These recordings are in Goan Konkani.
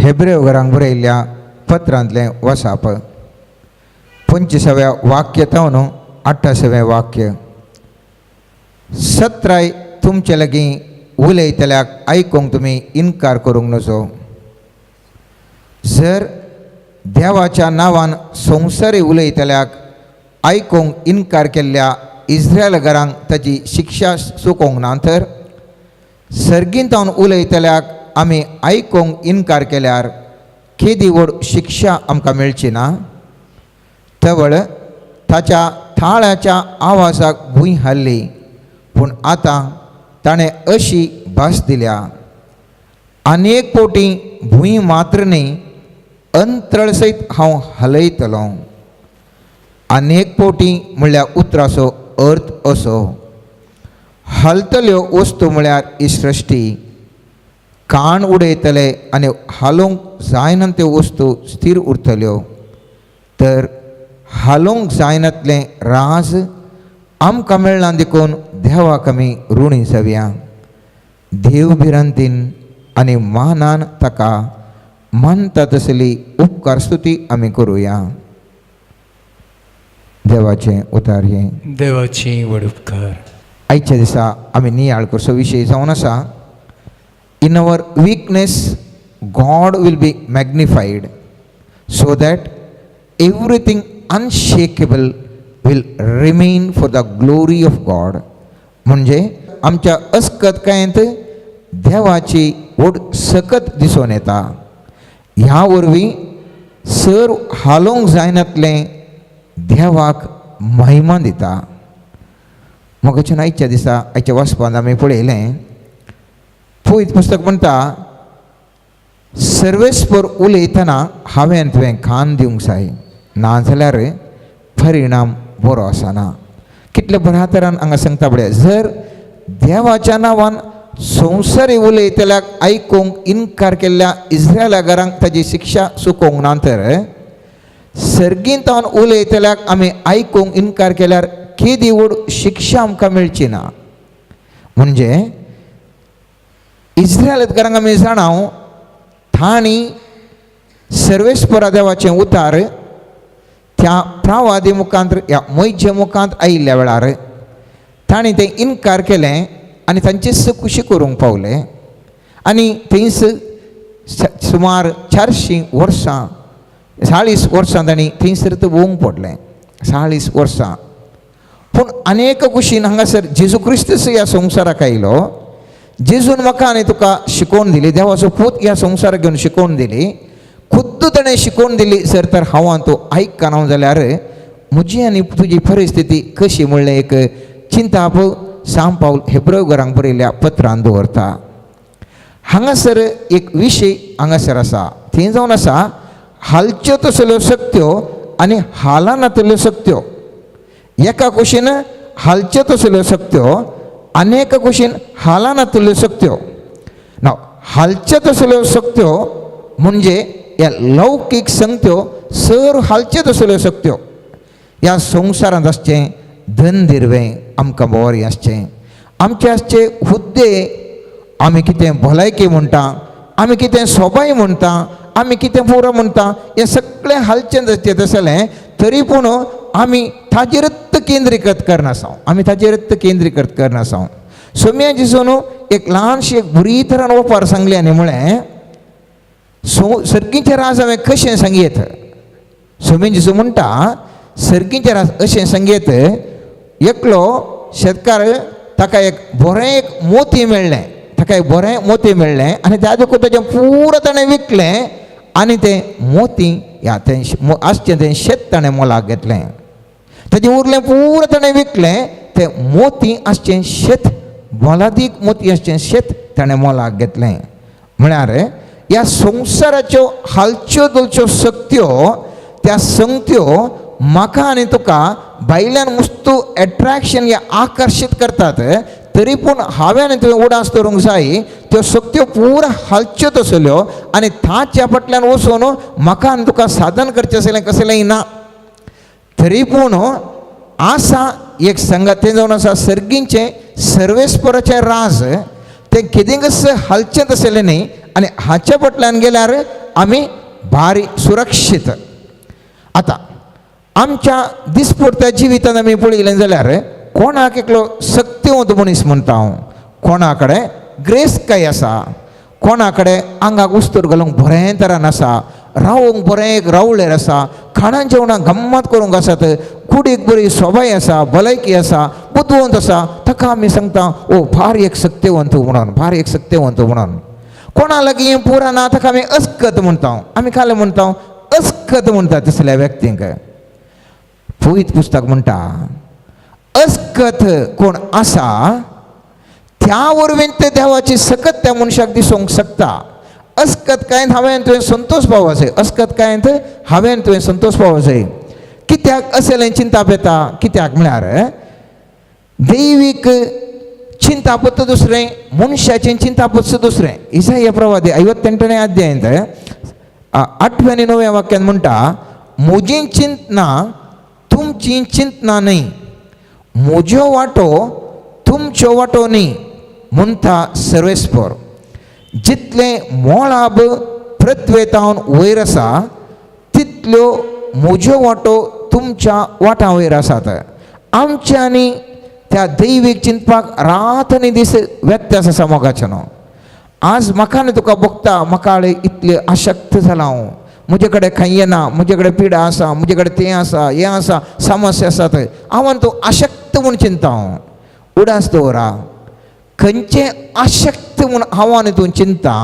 हेब्रेव घरांक बरयल्ल्या पत्रांतलें वसाप 25व्या वाक्य तावन 28वें वाक्य. सत्राय तुमचे लागीं उलयतल्याक आयकूंक तुमी इनकार करूंक नजो. जर देवाच्या नांवान संवसारी उलयतल्याक आयकूंक इनकार केल्ल्या इस्रायल घरांक ताची शिक्षा चुकोवंक ना तर सर्गींतावन उलयतल्याक आमी आयकूंक इनकार केल्यार केदी व्हड शिक्षा आमकां मेळची ना. तवळ ताच्या थाळ्याच्या आवाजाक भूंय हाल्ली, पूण आतां ताणें अशी भास दिल्या, अनेक फावटी भूंय मात्र न्ही अंतरळ सयत हांव हालयतलो. अनेक फावटी म्हणल्यार उतराचो अर्थ असो, हालतल्यो वस्तू म्हळ्यार ही सृश्टी काण उडयतले आनी हालोवंक जायना त्यो वस्तू स्थीर उरतल्यो, तर हालोवंक जायनातलें राज आमकां मेळना देखून देवाक आमी ऋणी जावया. देव भिरांतीन आनी मानान ताका मानता तसली उपकार स्तुती आमी करुया. देवाचें उतार हें. देवाची व्हड उपकार. आयच्या दिसा आमी नियाळ करचो विशय जावन आसा, in our weakness God will be magnified so that everything unshakable will remain for the glory of God. म्हणजे आमच्या अस्कतकायेंत देवाची व्हड सकत दिसून येता. ह्या वरवीं सर हालोवंक जायनातलें देवाक महिमा दिता. मोगाच्यान आयच्या दिसा आयच्या वाचपांत आमी पळयलें, पवित्र पुस्तक म्हणटा, सर्वेस्पर उलयतना हांवें तुवें कान दिवंक जाय, नाजाल्यार परिणाम बरो आसना. कितले बऱ्या तरान हांगा सांगता पळय, जर देवाच्या नांवान संवसारी उलयतल्याक आयकूंक इनकार केल्ल्या इस्रायला घरांक ताजी शिक्षा चुकोवंक ना तर सर्गींतावन उलयतल्याक आमी आयकूंक इनकार केल्यार केदी व्हड शिक्षा आमकां मेळची ना. म्हणजे इस्रायलांत आमी जाणाव तांणी सर्वेस्परा देवाचें उतार त्या प्रावादी मुखांत ह्या मोयजे मुखांत आयिल्ल्या वेळार तांणी तें इनकार केलें आनी तांची खुशी करूंक पावले आनी थंयस सुमार 400 वर्सां 40 वर्सां तांणी थंयसर भोवंक पडलें, 40 वर्सां. पूण अनेक कुशीन हांगासर जेजू क्रिस्तूस ह्या संवसाराक आयलो. जेजून म्हाका आनी तुका शिकोवन दिली, देवाचो पूत ह्या संवसाराक घेवन शिकोवन दिली, खुद्द ताणें शिकोवन दिली. सर तर हांव तूं आयकना जाल्यार म्हजी आनी तुजी परिस्थिती कशी म्हणलें एक चिंताप सांग पावल हेब्रेव घरांक बरयल्ल्या पत्रान दवरता. हांगासर एक विशय हांगासर आसा, थंय जावन आसा हालच्यो तसल्यो शक्त्यो आनी हालानातल्यो शक्त्यो. एका कुशीन हालच्यो तसल्यो शक्त्यो आनी एका कुशीन हालानातल्यो शक्त्यो. ना हालच्यो तसल्यो शक्त्यो म्हणजे ह्या लौकीक संगत्यो सर हालच्यो तसल्यो शक्त्यो. ह्या संवसारांत आसचें धन दिरवें आमकां बरें आसचें, आमचे आसचे हुद्दे, आमी कितें भलायकी म्हणटा, आमी कितें सोबाय म्हणटा, आमी कितें पुरो म्हणटा, हें सगळें हालचें आसचें तसलें तरी पूण आमी ताजेरच केंद्रीकृत करनासांव, आमी ताजेरच केंद्रीकृत करनासांव. सोम्या जिसून एक ल्हानशी एक बरी तरान ओपार सांगली आनी म्हळें, सो सर्गीचें राज हांवें कशें सांगयत? सोम्या जेजू म्हणटा सर्गीचें राज अशें सांगयत, एकलो शेतकार ताका एक बरें एक मोती मेळ्ळें, ताका एक बरें मोती मेळ्ळें आनी त्या देखून ताचें पुरो ताणें विकलें आनी तें मोती ह्या तें आसचें तें शेत ताणें मोलाक घेतलें, ताजें उरलें पुरो ताणें विकलें, तें मोती आसचें शेत मोलादीक मोती आसचें शेत ताणें मोलाक घेतलें. म्हळ्यार ह्या संवसाराच्यो हालच्यो धोलच्यो शक्त्यो त्या संगत्यो म्हाका आनी तुका भायल्यान मुस्तू एट्रेक्शन या आकर्शीत करतात, तरी पूण हांवें आनी तुवें उडास दवरूंक जाय त्यो शक्त्यो पुरा हालच्यो तसल्यो आनी ताच्या फाटल्यान वचून म्हाका आनी तुका साधन करचें आसलें कसलेंय ना. तरी पूण आसा एक संगत तें जावन आसा सर्गींचें सर्वेस्पराचें राज, तें कितेंकच हालचें तसलें न्ही आनी हाच्या फाटल्यान गेल्यार आमी भारी सुरक्षीत. आतां आमच्या दिसपडत्या जिवितान आमी पळयलें जाल्यार कोणाक एकलो सक्तिवंत मनीस म्हणटा हांव, कोणा कडेन ग्रेस काय आसा, कोणा कडेन आंगाक उस्तूर घालूंक बरें तरान आसा, रावूंक बरें एक रावळेर आसा, खाणां जेवणां गम्मत करूंक आसात, कुडीक बरी सोबाय आसा, भलायकी आसा, बुदवंत आसा, ताका आमी सांगता ओ भार एक सक्तिवंत म्हणून, भार एक सक्तिवंत म्हणून. कोणा लागीं पुरा ना ताका आमी अस्कत म्हणटा, आमी काल म्हणटा अस्कत म्हणटा तसल्या व्यक्तींक. पवित्र पुस्तक म्हणटा अस्कत कोण आसा त्या वरवीं ते देवाची सकत त्या मनशाक दिसूंक शकता. अस्कत कांय हांवें तुवें संतोश पावो जाय, अस्कत कांय हांवें तुवें संतोश पावो जाय. कित्याक असलें चिंताप येता? कित्याक म्हळ्यार दैवीक चिंतापत दुसरें, मनशाचें चिंतापत दुसरें. इसाया प्रवादी 58 अध्यायांत 8व्या आनी 9व्या वाक्यान म्हणटा म्हजी चिंतना तुमची चिंतना न्हय, म्हज्यो वांटो तुमच्यो वांटो न्हय म्हणटा सर्वेस्पर. जितलें मोळाब पृथ्वेतावन वयर आसा तितल्यो म्हज्यो वांटो तुमच्या वांटां वयर आसात. आमच्या आनी त्या दैवीक चिंतपाक रात आनी दीस व्यत्यास आसा मोगाचें न्हू. आज म्हाका न्ही तुका भोगता म्हाका इतलें अशक्त जालां हांव, म्हजे कडेन खंय येना, म्हजे कडेन पिडा आसा, म्हजे कडेन तें आसा, हें आसा, समस्या आसात, हांव आनी तूं अशक्त म्हूण चिंता हांव. उडास दवरा खंयचें अशक्त म्हूण हांव आनी तूं चिंता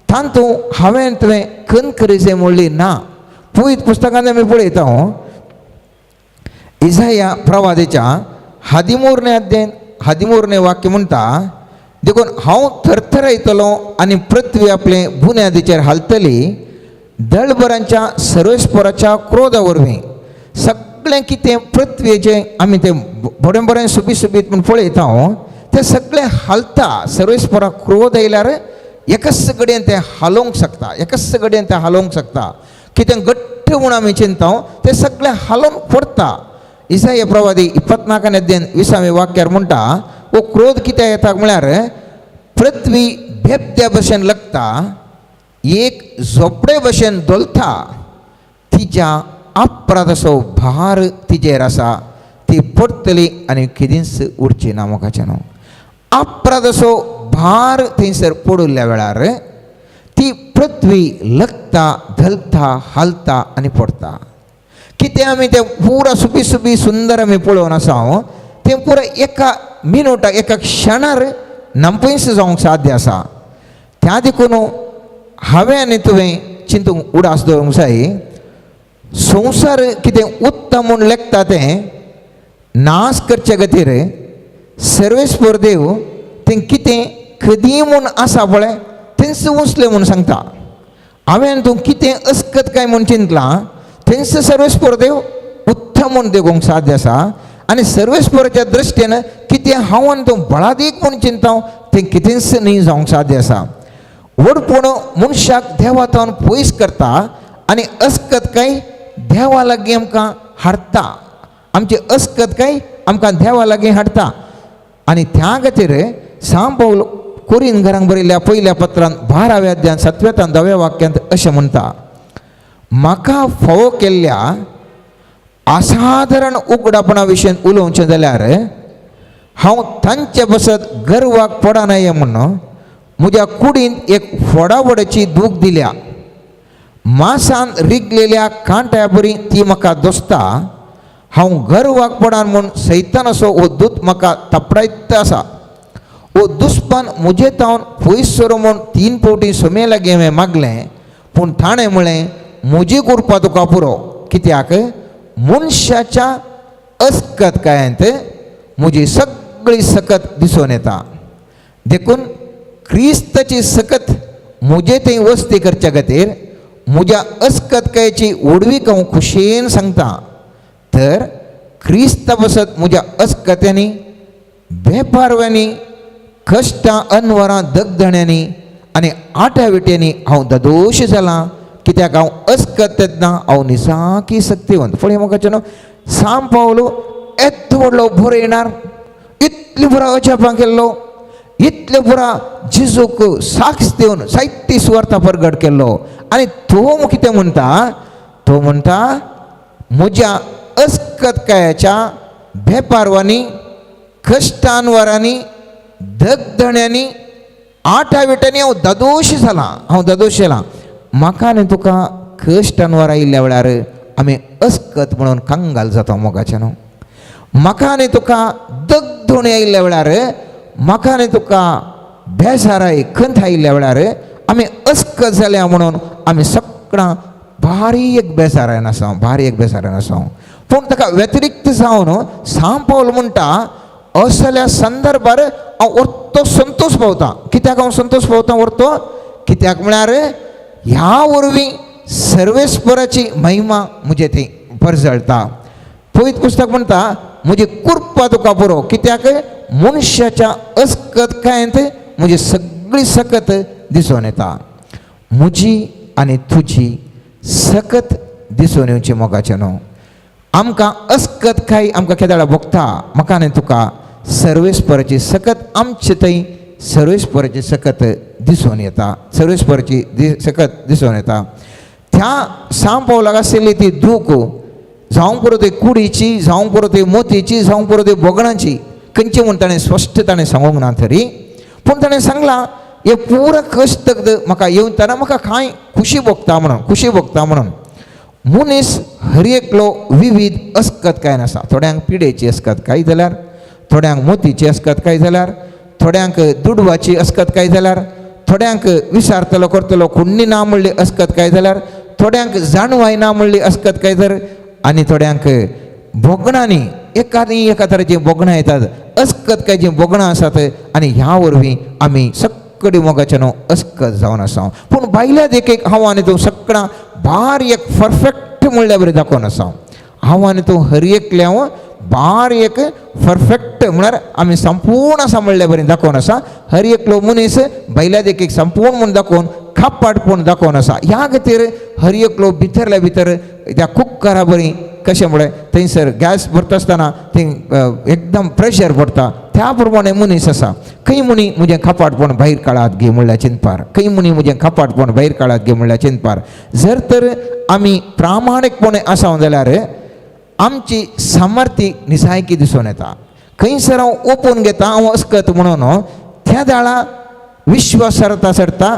तातूंत हांवें तुवें कनकरीचें म्हणली ना. पवित्र पुस्तकांत आमी पळयता इसाया प्रवादेच्या 13 अध्याय 13 वाक्य म्हणटा देखून हांव थरथरायतलो आनी पृथ्वी आपले बुन्यादीचेर हालतली दळबरांच्या सर्वेस्पराच्या क्रोधा वरवीं. सगळें कितें पृथ्वीचें आमी तें बरें बरें सुबीत सुबीत म्हूण पळयता तें सगळें हालता. सर्वेस्परा क्रोध आयल्यार एकच घडयेन तें हालोवंक शकता, एकच घडयेन तें हालोवंक शकता. कितें घट्ट म्हूण आमी चिंता तें सगळें हालोवन पडटा. इसाया प्रवादी 24 अध्याय 20 वाक्यार म्हणटा हो क्रोध कित्याक येता म्हळ्यार पृथ्वी बेबद्या भशेन लागता, एक झोपडे भशेन धोलता, तिच्या अपराधाचो भार तिजेर आसा, ती पडटली आनी केदींच उरची ना मोगाचें न्हू. अपराधाचो भार थंयसर पडिल्ल्या वेळार ती पृथ्वी लकता, धलता, हालता आनी पडटा. कितें आमी तें पुरा सुबी सुबी सुंदर आमी पळोवन आसा तें पुरा एका मिनुटाक एका क्षणार नंपयस जावंक साध्य आसा. त्या देखून हांवें आनी तुवें चिंतूंक उडास दवरूंक जाय संवसार कितें उत्तम म्हूण लेखता तें नाश करचे खातीर सर्वेस्पर देव तें कितें खदी म्हूण आसा पळय थंयच उंचलें म्हूण सांगता. हांवें तूं कितें अस्कत काय म्हूण चिंतलां थंयच सर्वेस्पर देव उत्तम म्हूण देखूंक साध्य आसा. आनी सर्वेस्पराच्या दृश्टीन कितें हांव आनी तूं बळादीक म्हूण चिंता तें कितेंच न्ही जावंक साध्य आसा. व्हडपण मनशाक देवातावन पयस करता आनी अस्कत काय देवा लागीं आमकां हाडटा, आमची अस्कत काय आमकां देवा लागीं हाडटा. आनी त्या खातीर सांत पावल कोरीन घरांक बरयल्ल्या पयल्या पत्रान 12व्या अध्यायान 7व्या 10व्या वाक्यांत अशें म्हणटा म्हाका फावो केल्ल्या असाधारण उगडापणा विशयन उलोवचें जाल्यार हांव तांचे बसत गर्वाक पडना म्हूण म्हज्या कुडींत एक फोडाफोडाची दूख दिल्या, मासान रिगलेल्या कांट्या बरी ती म्हाका दोसता, हांव गर्वाक पडान म्हूण सैतानाचो हो दूत म्हाका तपडायत आसा, हो दुस्मान म्हजे तावन पयस सरो म्हूण 3 फावटी सोमे लागीं हांवें मागलें, पूण ताणें म्हळें म्हजी कृपा तुका पुरो, कित्याक मनशाच्या अस्कतकायेंत म्हजी सगळी सकत दिसून येता. देखून क्रिस्ताची सकत म्हजे थंय वस्ती करच्या खातीर म्हज्या अस्कतकायेची व्हडवीक हांव खुशयेन सांगता. तर क्रिस्ता बसत म्हज्या अस्कत्यांनी, बेपारव्यांनी, कश्टां अनवरां दगदण्यांनी आनी आट्या विट्यांनी हांव ददोश जालां, कित्याक हांव अस्कत तेन्ना हांव निजाकी सक्तिवंत. फुडें म्हाका न्हू सांत पावलो येदो व्हडलो बरो येणार, इतली बरो अजापां केल्लो, इतले पुरा जेजूक साक्ष दिवन साहित्य सुवार्था परगट केल्लो. आनी तो कितें म्हणटा, तो म्हणटा म्हज्या अस्कतकायाच्या बेपारवांनी, कश्टांवरांनी, दगदण्यांनी, आठाविटांनी हांव दादोशी जाला, हांव दादोशी जाला. म्हाका आनी तुका कश्टांवर आयिल्ल्या वेळार आमी अस्कत म्हणून कंगाल जाता मोगाचें न्हू. म्हाका आनी तुका दगदोणी आयिल्ल्या वेळार, म्हाका आनी तुका बेजाराय खंत आयिल्ल्या वेळार आमी अस्कत जाल्या म्हणून आमी सगळां भारी एक बेजारान आसा, भारी एक बेजारान आसा. पूण ताका व्यतिरिक्त जावन सांव पावल म्हणटा असल्या संदर्भार हांव orto संतोष पावता. कित्याक हांव संतोष पावता orto? कित्याक म्हळ्यार ह्या वरवीं सर्वेस्पराची महिमा म्हजे थंय परजळटा. पवित्र पुस्तक म्हणटा म्हजी कृपा तुका पुरो, कित्याक मनशाच्या अस्कतकायेंत म्हजी सगळी सकत दिसून येता. म्हजी आनी तुजी सकत दिसून येवची मोगाचें न्हू. आमकां अस्कत काय आमकां केदाळा भोगता, म्हाका आनी तुका सर्वेस्पराची सकत आमचे थंय सर्वेस्पराची सकत दिसून येता, सर्वेस्पराची सकत दिसून येता. त्या सांव पावलाक आशिल्ली ती दूख जावं पुरो ती कुडीची, जावं पुरो ती मोतीची, जावं पुरो ती भोगणाची, खंयची म्हूण ताणें स्पश्ट ताणें सांगूंक ना तरी, पूण ताणें सांगलां हे पुरा कश्ट म्हाका येवतना म्हाका कांय खुशी भोगता म्हणून, खुशी भोगता म्हणून. मनीस हर एकलो विविध अस्कतकायेन आसा. थोड्यांक पिडेची अस्कतकाय जाल्यार, थोड्यांक मोतीची अस्कतकाय जाल्यार, थोड्यांक दुडवाची अस्कतकाय जाल्यार, थोड्यांक विसारतलो करतलो खुण्णी ना म्हणली अस्कतकाय जाल्यार, थोड्यांक जाणवाय ना म्हणली अस्कतकाय जाल्यार, आनी थोड्यांक भोगणांनी एका न्ही एका तरेचीं भोगणां येतात, अस्कतकायचीं भोगणां आसात. आनी ह्या वरवीं आमी सगळी मोगाचें न्हू अस्कत जावन आसा. पूण भायल्या देखीक हांव आनी तूं सगळां भार एक परफेक्ट म्हणल्यार बरें दाखोवन आसा. हांव आनी तूं हर एकलें हांव भार एक परफेक्ट म्हळ्यार आमी संपूर्ण आसा म्हणल्यार बरें दाखोवन आसा. हर एकलो मनीस भायल्या देखीक संपूर्ण म्हूण दाखोवन खापाटपण दाखोवन आसा. ह्या खातीर हर एकलो भितरल्या भितर त्या कुकरा बरी कशें म्हळ्यार थंयसर गॅस भरता आसतना थंय एकदम प्रेशर पडटा, त्या प्रमाणे मनीस आसा. खंय मुनी म्हजें खापाटपण भायर काळात घे म्हणल्यार चिंतपार, खंय मुनी म्हजें खापाटपण भायर काळात घे म्हणल्यार चिंतपार. जर तर आमी प्रामाणीकपणे आसा जाल्यार आमची सामर्थ्य निसायकी दिसून येता. खंयसर हांव ओपून घेता हांव अस्कत म्हणून त्या दाळा विश्वासार्हता सरता,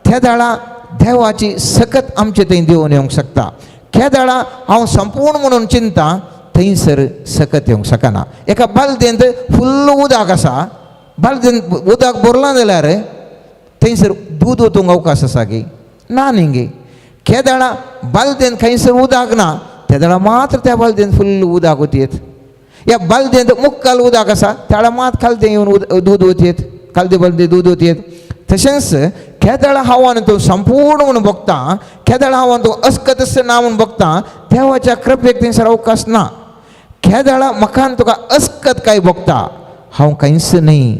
त्या दाळा देवाची सकत आमचे थंय दिवन येवंक शकता. त्या दाळा हांव संपूर्ण म्हणून चिंता थंयसर सकत येवंक शकना. एका बालदेंत फुल्ल उदक आसा, बालदेंत उदक भरलां जाल्यार थंयसर दूद वतूंक अवकाश आसा गे ना न्ही गे. केदाळा बालदेंत खंयसर उदक ना त्या वेळार मात्र त्या बालदेंत फुल्ल उदक वतयेत. ह्या बालदेंत मुक्काल उदक आसा त्या मात खालतें येवन दूद वतयेत, खालते बालदे दूद वतयेत. तशेंच केदळा हांव आनी तूं संपूर्ण म्हूण भोगता, केदळा हांव आनी तूं अस्कतस ना म्हूण भोगता, देवाच्या कृपेक थंयसर अवकाश ना. केदळा म्हाका आनी तुका अस्कत काय भोगता, हांव कांयच न्ही,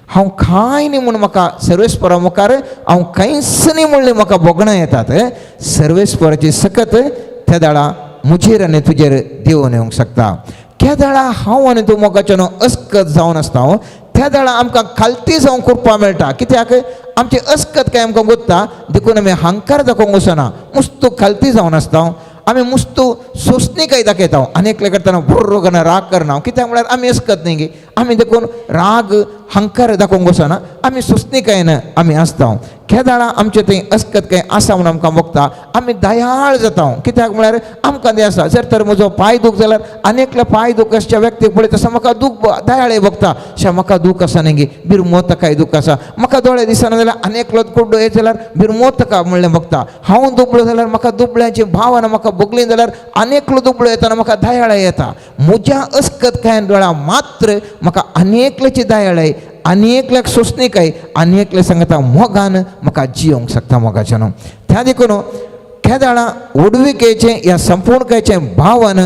हांव कांय न्ही म्हूण म्हाका सर्वेस्परा मुखार हांव कांयच न्ही म्हणलें म्हाका भोगणां येतात. सर्वेस्पराची सकत त्या दाळा म्हजेर आनी तुजेर देवून येवंक शकता. केदाळा हांव आनी तूं मोगाचें न्हू अस्कत जावन आसता, त्या दाळा आमकां खालती जावंक कृपा मेळटा. कित्याक आमची अस्कत काय आमकां गोत्ता, देखून आमी हंकार दाखोवंक वचना, मुस्तू खालती जावन आसता. आमी मुस्तू सोंसणीकाय दाखयता आनी एकले करतना भुर्रो करना राग करना, कित्याक म्हळ्यार आमी अस्कत न्ही गे. आमी देखून राग हंकार दाखोवंक वचना, आमी सोंसणीकायेन आमी आसता. केदाळा आमचे थंय अस्कत काय आसा म्हणून आमकां भोगता, आमी दयाळ जाता. कित्याक म्हळ्यार आमकां तें आसा. जर तर म्हजो पांय दूख जाल्यार आनी एकल्या पांय दूख आसच्या व्यक्तीक पळयता तसो म्हाका दूख दयाळे भोगता, शे म्हाका दूख आसा न्ही गे, बिरमो ताकाय दूख आसा. म्हाका दोळे दिसना जाल्यार आनी एकलो कुड्डो येत जाल्यार बिरमो ताका म्हणलें भोगता. हांव दुबळो जाल्यार म्हाका दुबळ्याची भावना म्हाका भोगली जाल्यार आनी एकलो दुबळो येतना म्हाका दयाळे येता. म्हज्या अस्कत काय वेळा मात्र म्हाका आनी एकल्याची दयाळे, आनी एकल्याक सोंसणीकाय, आनी एकल्या सांगता मोगान म्हाका जियोंक शकता मोगाचें न्हू. त्या देखून केदाळा व्हडविकेचें ह्या संपूर्णकायेचें भावन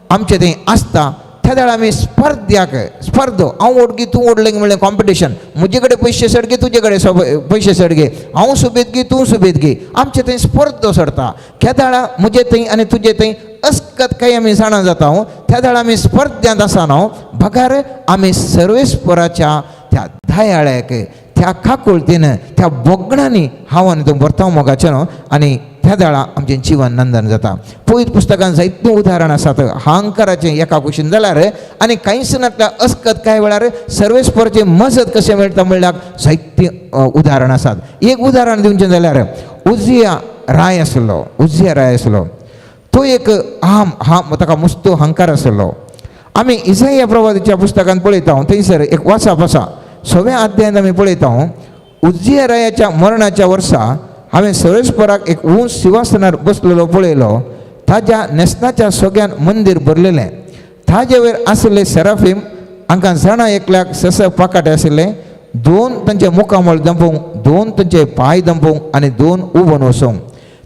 आमचें थंय आसता. त्या वेळार आमी स्पर्ध्याक स्पर्धो, हांव ओडगी तूं ओडलें म्हणलें कॉम्पिटिशन, म्हजे कडेन पयशे सडगे तुजे कडेन पयशे सडगे, हांव सुबेद गी तूं सुबेद गी, आमचे थंय स्पर्धो सरता. केदाळा म्हजे थंय आनी तुजे थंय अस्कत काय आमी जाणा जाता, त्या वेळार आमी स्पर्ध्यांत आसना, बगर आमी सर्वेस्पराच्या त्या दयाळ्याक त्या काकुळतीन त्या बोगणांनी हांव आनी तूं भरता मोगाचें न्हू आनी त्या वेळा आमचें जीवन नंदन जाता. पवित्र पुस्तकान जायतें उदाहरण आसात अहंकाराचें एका कुशीन जाल्यार आनी कांयच नासल्या अस्कत कांय वेळार सर्वेस्पराची मजत कशें मेळटा म्हणल्यार जायतीं उदाहरण आसात. एक उदाहरण दिवचें जाल्यार उजिया राय आसलो, उजिया राय आसलो तो एक आम हा ताका मुस्तो अहंकार आसलो. आमी इसाया प्रवादीच्या पुस्तकान पळयता थंयसर एक वाचप आसा, सव्या अध्यायांत आमी पळयता उजिया रायाच्या मरणाच्या वर्सा हांवें सर्वेस्पराक एक उंच सिंहासनार बसलेलो पळयलो. ताज्या न्हेसणाच्या सगळ्यान मंदीर भरलेलें. ताजे वयर आशिल्ले सेराफीम हांकां जाणा एकल्याक सस पाकाटे आशिल्ले, दोन तांचे मुखामळ दंपोवंक, दोन तांचे पांय दंपोवंक आनी दोन उबोन वचोंक.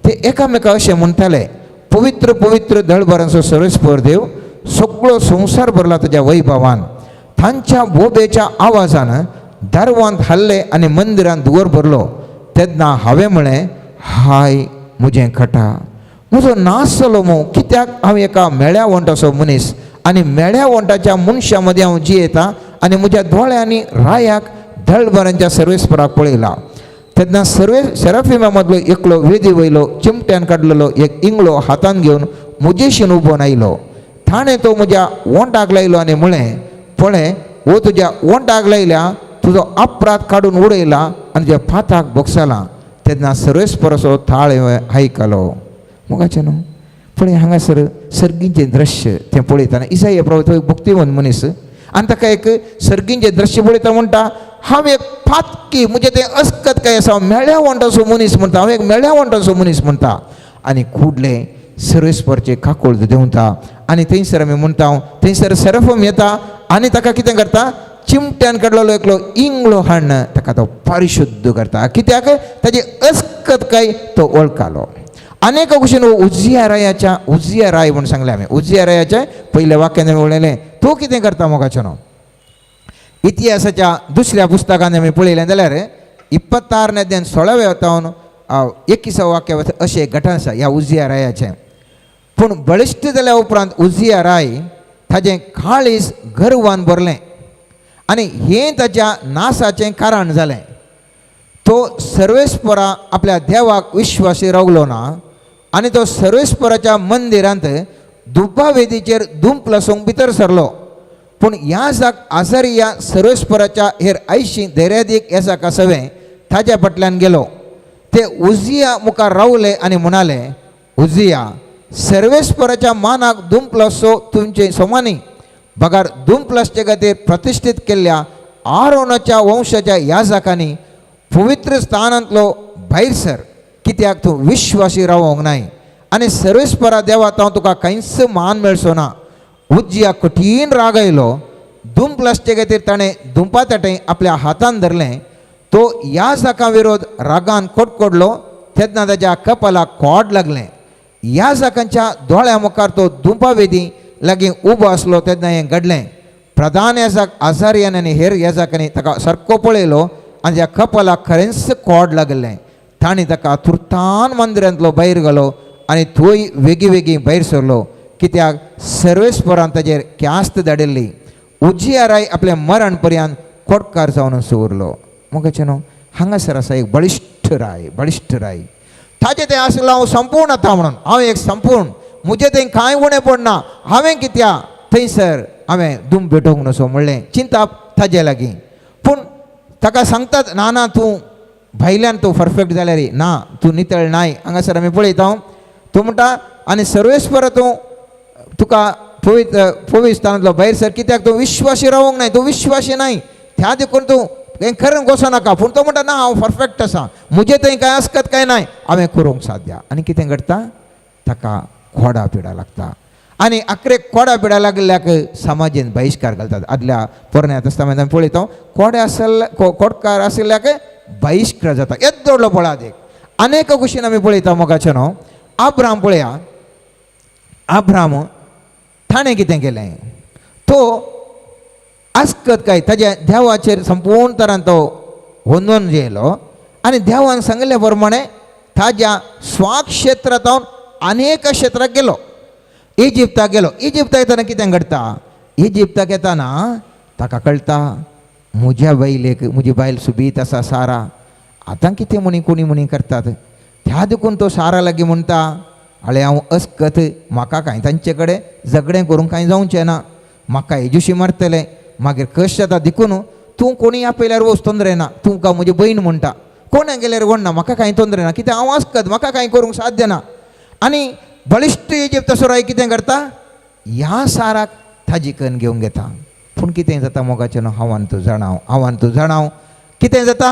ते एकामेका अशें म्हणटाले, पवित्र पवित्र दळभरांचो सर्वेस्पर देव, सगळो संवसार भरला ताज्या वैभवान. तांच्या बोबेच्या आवाजान दारवांत हाल्ले आनी मंदिरान धुंवर भरलो. तेन्ना हांवें म्हळें, हाय म्हजें खटा, म्हजो नाश जालो मू, कित्याक हांव एका मेळ्या वंटाचो मनीस आनी मेळ्या वंटाच्या मनशां मदीं हांव जियेता आनी म्हज्या दोळ्यांनी रायाक दळभरांच्या सर्वेस्पराक पळयला. तेन्ना सर्वे सेराफिमा मदलो एकलो वेदी वयलो चिमट्यान काडलेलो एक इंगळो हातान घेवन म्हजेशीन उबोन आयलो. ताणें तो म्हज्या ओंठाक लायलो आनी म्हळें, पळय हो तुज्या ओंठाक लायल्या तुजो अपराध काडून उडयला आनी तुज्या पाताक बोगसला. तेन्ना सर्वेस्पराचो थाळ हांवें आयकलो. मोगाचें न्हू पळय हांगासर सर्गींचें दृश्य तें पळयतना इसाया प्रभु तो एक भक्तिवंत मनीस आनी ताका एक सर्गींचें दृश्य पळयता म्हणटा, हांव एक पातकी, म्हजें तें अस्कत काय आसा, हांव मेळ्या वंटाचो मनीस म्हणटा, हांव एक मेळ्या वंटाचो मनीस म्हणटा. आनी कुडले सर्वेस्परचे काकुळट देंवता आनी थंयसर आमी म्हणटा थंयसर सेराफीम येता आनी ताका कितें करता, चिमट्यान काडलेलो एकलो इंगळो हाडून ताका तो परिशुद्ध करता. कित्याक ताजी अस्कत काय तो वळखालो. अनेक कुशीन उजिया रायाच्या, उजिया राय म्हूण सांगलें आमी, उजिया रायाच्या पयल्या वाक्यान आमी उलयलें तो कितें करता मोगाचो न्हू. इतिहासाच्या दुसऱ्या पुस्तकान आमी पळयलें जाल्यार 26 अध्याय 16व्या जावन 21 वाक्या अशें एक घटना आसा ह्या उजिया रायाचें. पूण बळिश्ट जाल्या उपरांत उजिया राय ताजें काळीज गर्वान भरलें आनी हें ताच्या नासाचें कारण जालें. तो सर्वेस्परा आपल्या देवाक विश्वासी रावलो ना आनी तो सर्वेस्पराच्या मंदिरांत दुब्बावेदीचेर दुंप लासूंक भितर सरलो. पूण ह्या जाक आजारिया सर्वेस्पराच्या हेर आयशी धैर्यादीक येसाक आसवें ताज्या फाटल्यान गेलो. ते उजिया मुखार रावले आनी म्हणाले, उजिया सर्वेस्पराच्या मानाक दुंप लासचो तुमचे सोमानी बगार दुंप लासचे खातीर प्रतिश्ठीत केल्ल्या आरोनाच्या वंशाच्या याजकांनी पवित्र स्थानांतलो भायर सर, कित्याक तूं विश्वासी रावोंक नाय आनी सर्वेस्परा देवा हांव तुका कांयच मान मेळचो ना. उज्जिया कठीण राग आयलो. दुंप लासचे खातीर ताणें दुंपा ताटें आपल्या हातान धरलें. तो ह्या जाका विरोध रागान कोटकोडलो तेन्ना ताच्या कपालाक कोड लागलें. ह्या जाकांच्या दोळ्या मुखार तो दुंपा वेदी लागीं उबो आसलो तेन्ना हें घडलें. प्रधान याजक आजारियान आनी हेर याजकांनी ताका सारको पळयलो आनी त्या कपालाक खरेंच कोड लागलें. तांणी ताका तुर्तान मंदिरांतलो भायर घालो आनी थंय वेगीं वेगीं भायर सरलो, कित्याक सर्वेस्परान ताजेर क्यास्त धाडिल्ली. उजिया राय आपलें मरण पर्यंत कोटकार जावन उरलो. मोगाचें न्हू हांगासर आसा एक बळिश्ट राय, बळिश्ट राय. ताजें तें आसलें हांव संपूर्ण आतां म्हणून, हांव एक संपूर्ण, म्हजें थंय कांय उणें पडना, हांवें कित्या थंयसर हांवें दुम भेटोवंक नसो म्हणलें चिंताप ताजे लागीं. पूण ताका सांगतात, ना ना तूं भायल्यान तूं परफेक्ट जाल्यार ना तूं नितळ नाय. हांगासर आमी पळयता तूं म्हणटा आनी सर्वेस्पर तूं तुका पवित्र पवित्र स्थानांतलो भायर सर, कित्याक तूं विश्वासी रावंक नाय, तूं विश्वासी नाय, त्या देखून तूं हें खरें गोसो नाका. पूण तो म्हणटा ना हांव परफेक्ट आसा, म्हजें थंय कांय आसकत कांय नाय, हांवें करूंक साध्या. आनी कितें घडटा, ताका खोडा पिडा लागता आनी आखरेक कोडा पिडा लागल्याक समाजेन बहिश्कार घालतात. आदल्या पोरण्या तस्तामेंत आमी पळयता कोडे आसले कोडकार आशिल्ल्याक बहिश्कार जाता. येदोडलो पळा देख अनेक कुशीन आमी पळयता मोगाचें न्हू. आब्राम पळया, आब्राम ताणें कितें केलें, तो आसकत काय ताज्या देवाचेर संपूर्ण तरान तो होंदोन येयलो आनी देवान सांगिल्ल्या प्रमाणे ताज्या स्वाक्षेत्रांत अनेक क्षेत्राक गेलो. इजिप्ताक गेलो. इजिप्ताक येतना कितें घडटा, इजिप्ताक येतना ताका कळटा म्हज्या बायलेक, म्हजी बायल सुबीत आसा सारा, आतां कितें म्हणी कोणी म्हणी करतात. त्या देखून तो सारा लागीं म्हणटा, आळे हांव अस्कत, म्हाका कांय तांचे कडेन झगडें करूंक कांय जावचें ना, म्हाका हेजुशी मारतलें, मागीर कशें जाता देखून तूं कोणी आपयल्यार वच, तोंदरे ना, तुमकां म्हजी भयण म्हणटा, कोण गेल्यार कोण ना, म्हाका कांय तोंदरे ना, कित्याक हांव अस्कत, म्हाका कांय करूंक साध्य ना. आनी बळिश्ट इजिप्ताचो राय कितें करता, ह्या साराक ताजी कन्न घेवन घेता. पूण कितें जाता मोगाचें न्हू, हांवान तूं जाणाव, हांवान तूं जाणाव कितें जाता,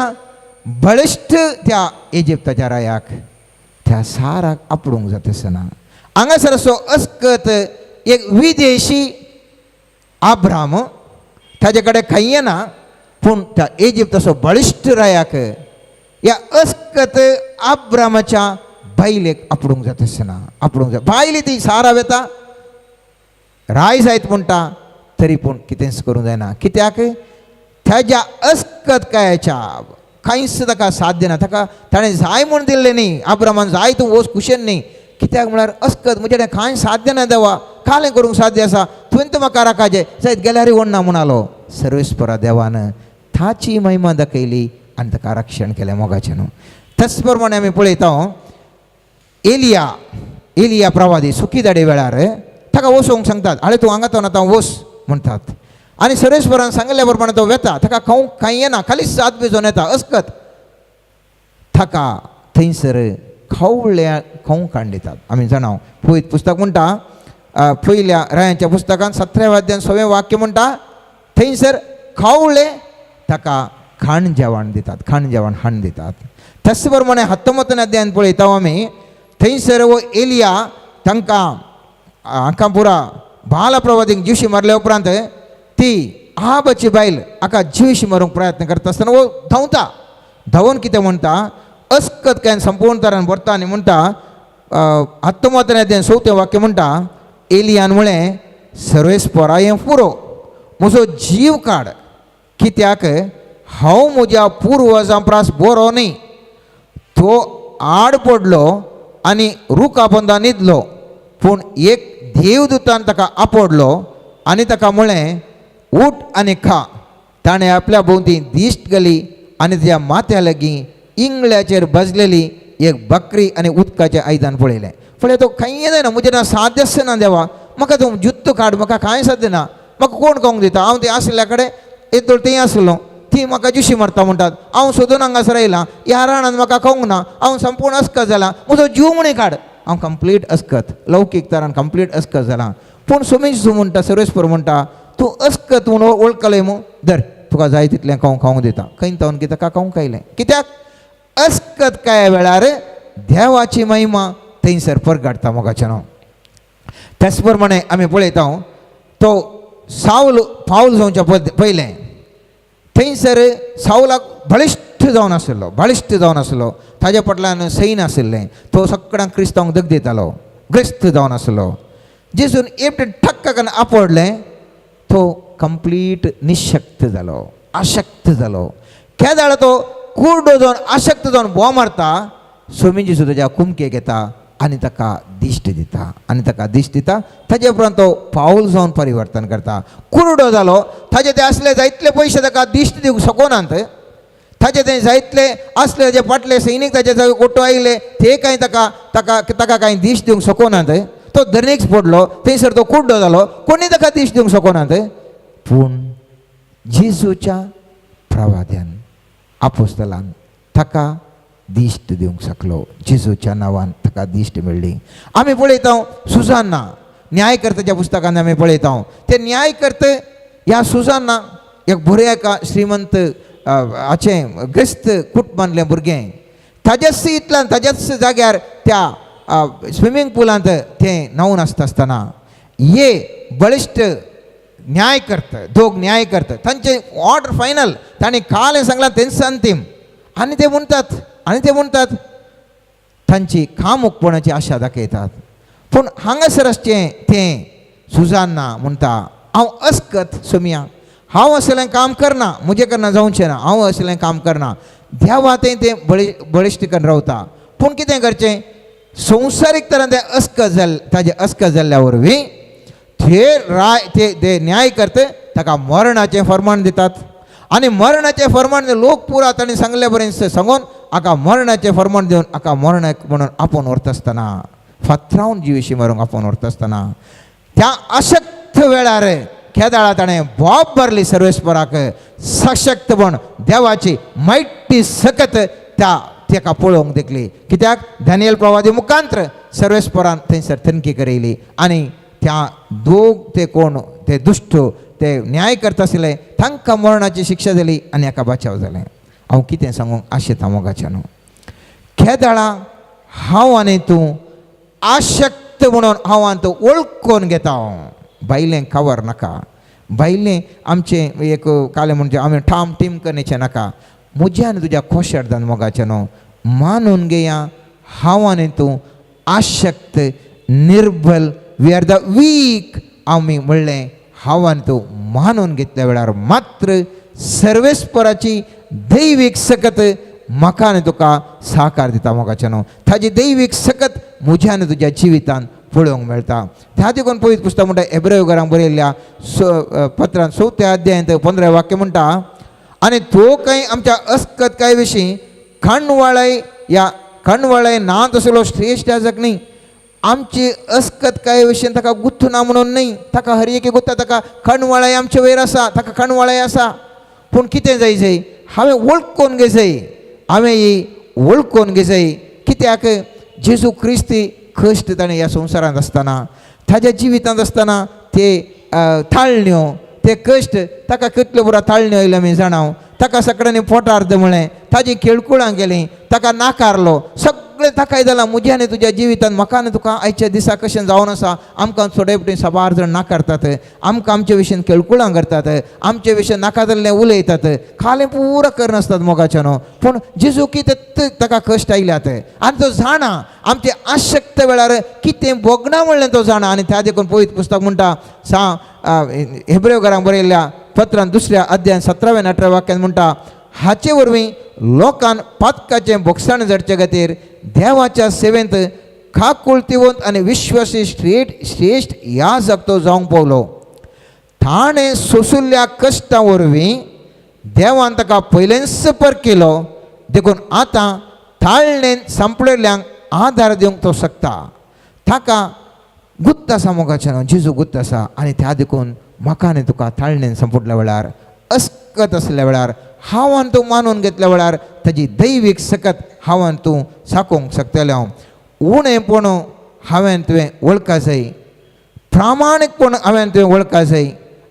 बळिश्ट त्या इजिप्ताच्या रायाक त्या साराक आपडूंक जाता आसना. हांगासर असो अस्कत एक विदेशी आब्राम, ताजे कडेन खंय येना, पूण त्या इजिप्ताचो बळिश्ट रायाक ह्या अस्कत आब्रामाच्या बायलेक आपडूंक जाता आसना, आपडूंक जाता. बायली ती सारा वेता, राय जायत म्हणटा, तरी पूण कितेंच करूंक जायना. कित्याक ताज्या अस्कतकायेच्या कांयच ताका साध्य ना, ताका ताणें जाय म्हूण दिल्लें न्ही, आब्रामान जाय तूं वच कुशेन न्ही, कित्याक म्हळ्यार अस्कत म्हजे कडेन कांय साध्य ना देवा, कालें करूंक साध्य आसा, तुवें तर म्हाका राखाचें जायत गेल्यारय व्हडना म्हणालो. सर्वेस्परा देवान ताची महिमा दाखयली आनी ताका रक्षण केलें मोगाचें न्हू. त्याच प्रमाणे आमी पळयता एलिया, एलिया प्रवादी सुकी दाडे वेळार ताका वचूंक सांगतात, आळे तूं हांगा तो आतां वच म्हणटात. आनी सर्वेस्परान सांगिल्ल्या प्रमाणे तो वेता, ताका खावंक कांय येना, खाली सात बेजोन येता अस्कत, ताका थंयसर खवळ्या खावंक काडून दितात. आमी जाणा पयत पुस्तक म्हणटा, पयल्या रायांच्या पुस्तकान 17व्या अध्यायान 6वें वाक्य म्हणटा, थंयसर खवळे ताका खाण जेवण दितात, खाण जेवण हाण दितात. त्याच प्रमाणे 19 अध्यायान पळयता आमी, थंयसर वो एलिया तांकां हांकां पुरा बालप्रवादींक जिवशी मारल्या उपरांत ती आबाची बायल हाका जिवशी मारूंक प्रयत्न करता आसतना वो धांवता, धांवून कितें म्हणटा, अस्कत काय संपूर्ण तरान भरता आनी म्हणटा, 19 अध्यायान 4थें वाक्य म्हणटा, एलियान म्हळें सर्वेस्परा हें पुरो, म्हजो जीव काड, कित्याक हांव म्हज्या पुर्वजां प्रास बरो न्ही. तो आड पडलो आनी रुखा पोंदा न्हिदलो, पूण एक देवदूतान ताका आपडलो आनी ताका म्हळें उठ आनी खा. ताणें आपल्या भोंवती दिश्ट घाली आनी त्या माथ्या लागीं इंगळ्याचेर बसलेली एक बकरी आनी उदकाचें आयदन पळयलें. पळय तो खंय जायना, म्हजें ना साध्यच ना देवा, म्हाका तूं जुत्तो काड, म्हाका कांय साध्य ना, म्हाका कोण खावंक दिता, हांव तें आशिल्ल्या कडेन येदोळ थंय आसलो, ती म्हाका जुशी मारता म्हणटात, हांव सोदून हांगासर आयलां, ह्या रानांत म्हाका खावंक ना, हांव संपूर्ण अस्कत जाला, म्हजो जीव म्हणे काड, हांव कंप्लीट अस्कत, लौकीक तरान कंप्लीट अस्कत जाला. पूण सोमेश म्हणटा, सर्वेस्पर म्हणटा, तूं अस्कत म्हूण वळखलें मू, धर तुका जाय तितलें खावंक खावंक दिता. खंय तावन कितें ताका खावंक आयलें, कित्याक अस्कत काय वेळार देवाची महिमा थंयसर परगटता मोगाचें न्हू. त्याच प्रमाणे आमी पळयता तो सावल पावल जावच्या पयलें थंयसर सावलाक बळिश्ट जावन आशिल्लो, बळिश्ट जावन आशिल्लो, ताज्या फाटल्यान सैन आशिल्लें, तो सगळ्यांक क्रिस्तांवक दग दितालो, ग्रेस्त जावन आशिल्लो. जेजून एकटें ठक्क करून आपडलें, तो कंप्लीट निशक्त जालो, अशक्त जालो. केदाळ तो कुर्डो जावन अशक्त जावन बोव मारता, सोमी जेजू ताज्या कुमकेक येता आनी ताका दिश्ट दिता, आनी ताका दिश्ट दिता. ताजे उपरांत तो पावल जावन परिवर्तन करता. कुर्डो जालो, ताजे ते आसले जायतले पयशे ताका दिश्ट दिवंक शकनात, ताजे ते जायतले आसले जे फाटले सैनीक ताजे जागे कोट्टो आयले ते कांय ताका ताका ताका कांय दिश्ट दिवंक शकनात. तो धरणीक पडलो, थंयसर तो कुड्डो जालो, कोणी ताका दिश्ट दिवंक शकनात. पूण जेजूच्या प्रवाद्यान आपोस्तलान ताका दिश्ट दिवंक शकलो, जेजूच्या नांवान ताका दिश्ट मेळ्ळी. आमी पळयता सुजान्ना न्यायकर्त्याच्या पुस्तकान आमी पळयता, ते न्यायकर्ते ह्या सुजान्ना एक बऱ्या एका श्रीमंत हाचें ग्रेस्त कुटुंबांतलें भुरगें, ताज्याच इतल्यान ताज्याच जाग्यार त्या स्विमींग पुलांत तें न्हांवून आसता आसतना ये बळिश्ट न्याय करता, दोग न्याय करता, तांचें ऑर्डर फायनल, तांणी काल सांगलां तेंच अंतीम. आनी ते म्हणटात, आनी ते म्हणटात तांची कामुकपणाची आशा दाखयतात. पूण हांगासर आसचें तें सुजान्ना म्हणटा, हांव अस्कत सोमिया, हांव असलें काम करना, म्हजें करना जावचें ना, हांव असलें काम करना. देवा तें तें बळिश्ट करून रावता. पूण कितें करचें, संवसारीक तरान तें अस्कत जाल्लें, ताजें अस्कत जाल्ल्या वरवीं ते राय ते ते न्याय करते ताका मरणाचें फर्मान दितात. आनी मरणाचें फर्माण लोक पुरा ताणें सांगले बरें सांगून हाका मरणाचें फर्माण दिवन हाका मरणाक म्हणून आपोवन व्हरता आसतना फातरावन जिविशी मरूंक आपोवन व्हरता आसतना त्या अशक्त वेळार केदाळा ताणें बोब भरली सर्वेस्पराक सशक्तपण देवाची मायटी सकत त्या तेका पळोवंक देखली. कित्याक डॅनियल प्रवादी मुखांत्र सर्वेस्परान थंयसर तनखी करयली आनी त्या दोग ते कोण ते दुश्ट ते न्याय करता आशिल्ले तांकां मरणाची शिक्षा दिली आनी हाका बचाव जालें. हांव कितें सांगूंक आशेता मोगाच्यान न्हू, केदाळा हांव आनी तूं आशक्त म्हणून हांव आनी तूं वळखून घेता. भायलें खबर नाका, भायलें आमचें एक कालें म्हणजे आमी ठाम टीम करण्याचें नाका. म्हज्या आनी तुज्या खोशेर्दान मोगाचें न्हू मानून घेया हांव आनी तूं आशक्त निर्बल, we are the weak आमी म्हणलें हांव आनी तूं मानून घेतल्या वेळार मात्र सर्वेस्पराची दैवीक सकत म्हाका आनी तुका साकार दिता मोगाचें न्हू. ताजी दैवीक सकत म्हज्या आनी तुज्या जिवितान पळोवंक मेळटा. त्या देखून पवित्र पुस्तक म्हणटा एब्रेव घरांक बरयल्ल्या पत्रान 4थ्या अध्यायांत 15 वाक्य म्हणटा, आनी तो कांय आमच्या अस्कतकाय विशीं खणवाळय या खणवाळय ना तसलो श्रेश्ठ याजक न्ही. आमची अस्कतकाय विशीं ताका गुत्थ ना म्हणून न्ही, ताका हर एक गुत्ता, ताका खणवाळय आमचे वयर आसा, ताका खणवाळय आसा. पूण कितें जाय जाय हांवें वळखून घेजाय, हांवें ही वळखून घेजाय. कित्याक जेजू क्रिस्ती कश्ट ताणें ह्या संवसारांत आसतना ताज्या जिवितांत आसतना ते ताळण्यो ते कश्ट ताका कितल्यो पुरो ताळण्यो आयल्यो आमी जाणा. ताका सगळ्यांनी पोटार म्हळें, ताजी खेळकुळां केली, ताका नाकारलो, सगळें ताकाय जालां. म्हज्या आनी तुज्या जिवितांत म्हाका आनी तुका आयच्या दिसा कशें जावन आसा, आमकां थोडे फावटी साबार जाण नाकारतात, आमकां आमचे विशीं खेळकुळां करतात, आमचे विशीं नाका जाल्लें उलयतात, खालें पुरो करनासतात मोगाचें न्हू. पूण जेजू कितें ताका कश्ट आयल्यात आनी तो जाणा आमचे आशक्त वेळार कितें भोगना म्हणलें तो जाणा. आनी त्या देखून पवित्र पुस्तक म्हणटा सा हेब्रेव घरांक बरयल्ल्या पत्रान 2ऱ्या अध्यायान 17व्या आनी 18व्या वाक्यान म्हणटा, हाचे वरवीं लोकान पातकाचें भोगसाण जडचे खातीर देवाच्या सेवेंत काकुळतिवंत आनी विश्वासी श्रेश्ठ याजक तो जावंक पावलो. ताणें सोंशिल्ल्या कश्टां वरवीं देवान ताका पयलेंच परकिलो, देखून आतां ताळणेन सांपडिल्ल्यांक आदार दिवंक तो शकता. ताका गुत्त आसा मोगाचें न्हू, जेजू गुत्त आसा. आनी त्या देखून म्हाका आनी तुका ताळणेन संपुटल्या वेळार अस्कत आसल्या वेळार हांव आनी तूं मानून घेतल्या वेळार ताजी दैवीक सकत हांव आनी तूं साकोवंक शकतलें. हांव उणेंपण हांवें तुवें वळखा जाय, प्रामाणीकपण हांवें तुवें वळखा जाय.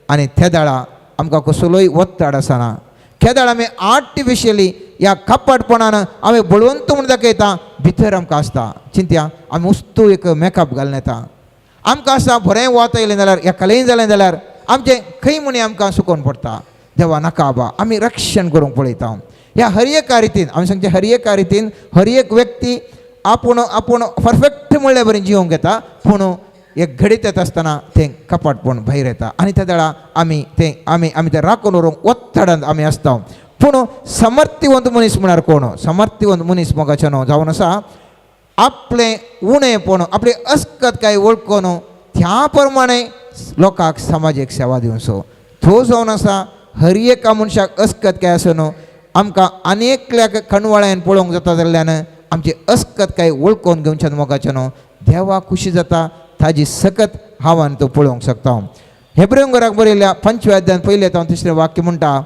आनी तेदाळा आमकां कसलोय ओत्ताड आसना. केदाळ आमी आर्टिफिशियली ह्या कपटपणान आमी बळवंत म्हूण दाखयता, भितर आमकां आसता चिंत्या आमी उस्तू एक मेकअप घालून येता. आमकां आसता बरें वत येयलें जाल्यार ह्या कलें जालें जाल्यार आमचें खंय म्हणी आमकां सुकोवन पडटा. देवा नाका आबा, आमी रक्षण करूंक पळयता. ह्या हर एका रितीन आमी सांगचें, हर एका रितीन हर एक व्यक्ती आपूण आपूण परफेक्ट म्हणल्या बरें जिवंक येता, पूण एक घडीत येता आसतना तें कपाटपण भायर येता आनी त्या वेळार आमी तें आमी आमी तें राखून व्हरूंक ओत्तडांत आमी आसता. पूण समर्थिवंत मनीस म्हळ्यार कोण? समर्थिवंत मनीस मोगाचें न्हू जावन आसा आपलें उणेपण आपली अस्कत काय वळखून त्या प्रमाणे लोकांक समाजीक सेवा दिवचो. तो जावन आसा हर एका मनशाक अस्कत काय आसा न्हू, आमकां आनी एकल्याक खणवाळ्यान पळोवंक जाता जाल्ल्यान आमची अस्कत काय वळखून घेवच्यान मोगाचें न्हू देवा खुशी जाता, ताजी सकत हांव आनी तो पळोवंक शकता. हेब्रेव बरयल्ल्या 5व्या अध्यायान 1 तावन 3रें वाक्य म्हणटा,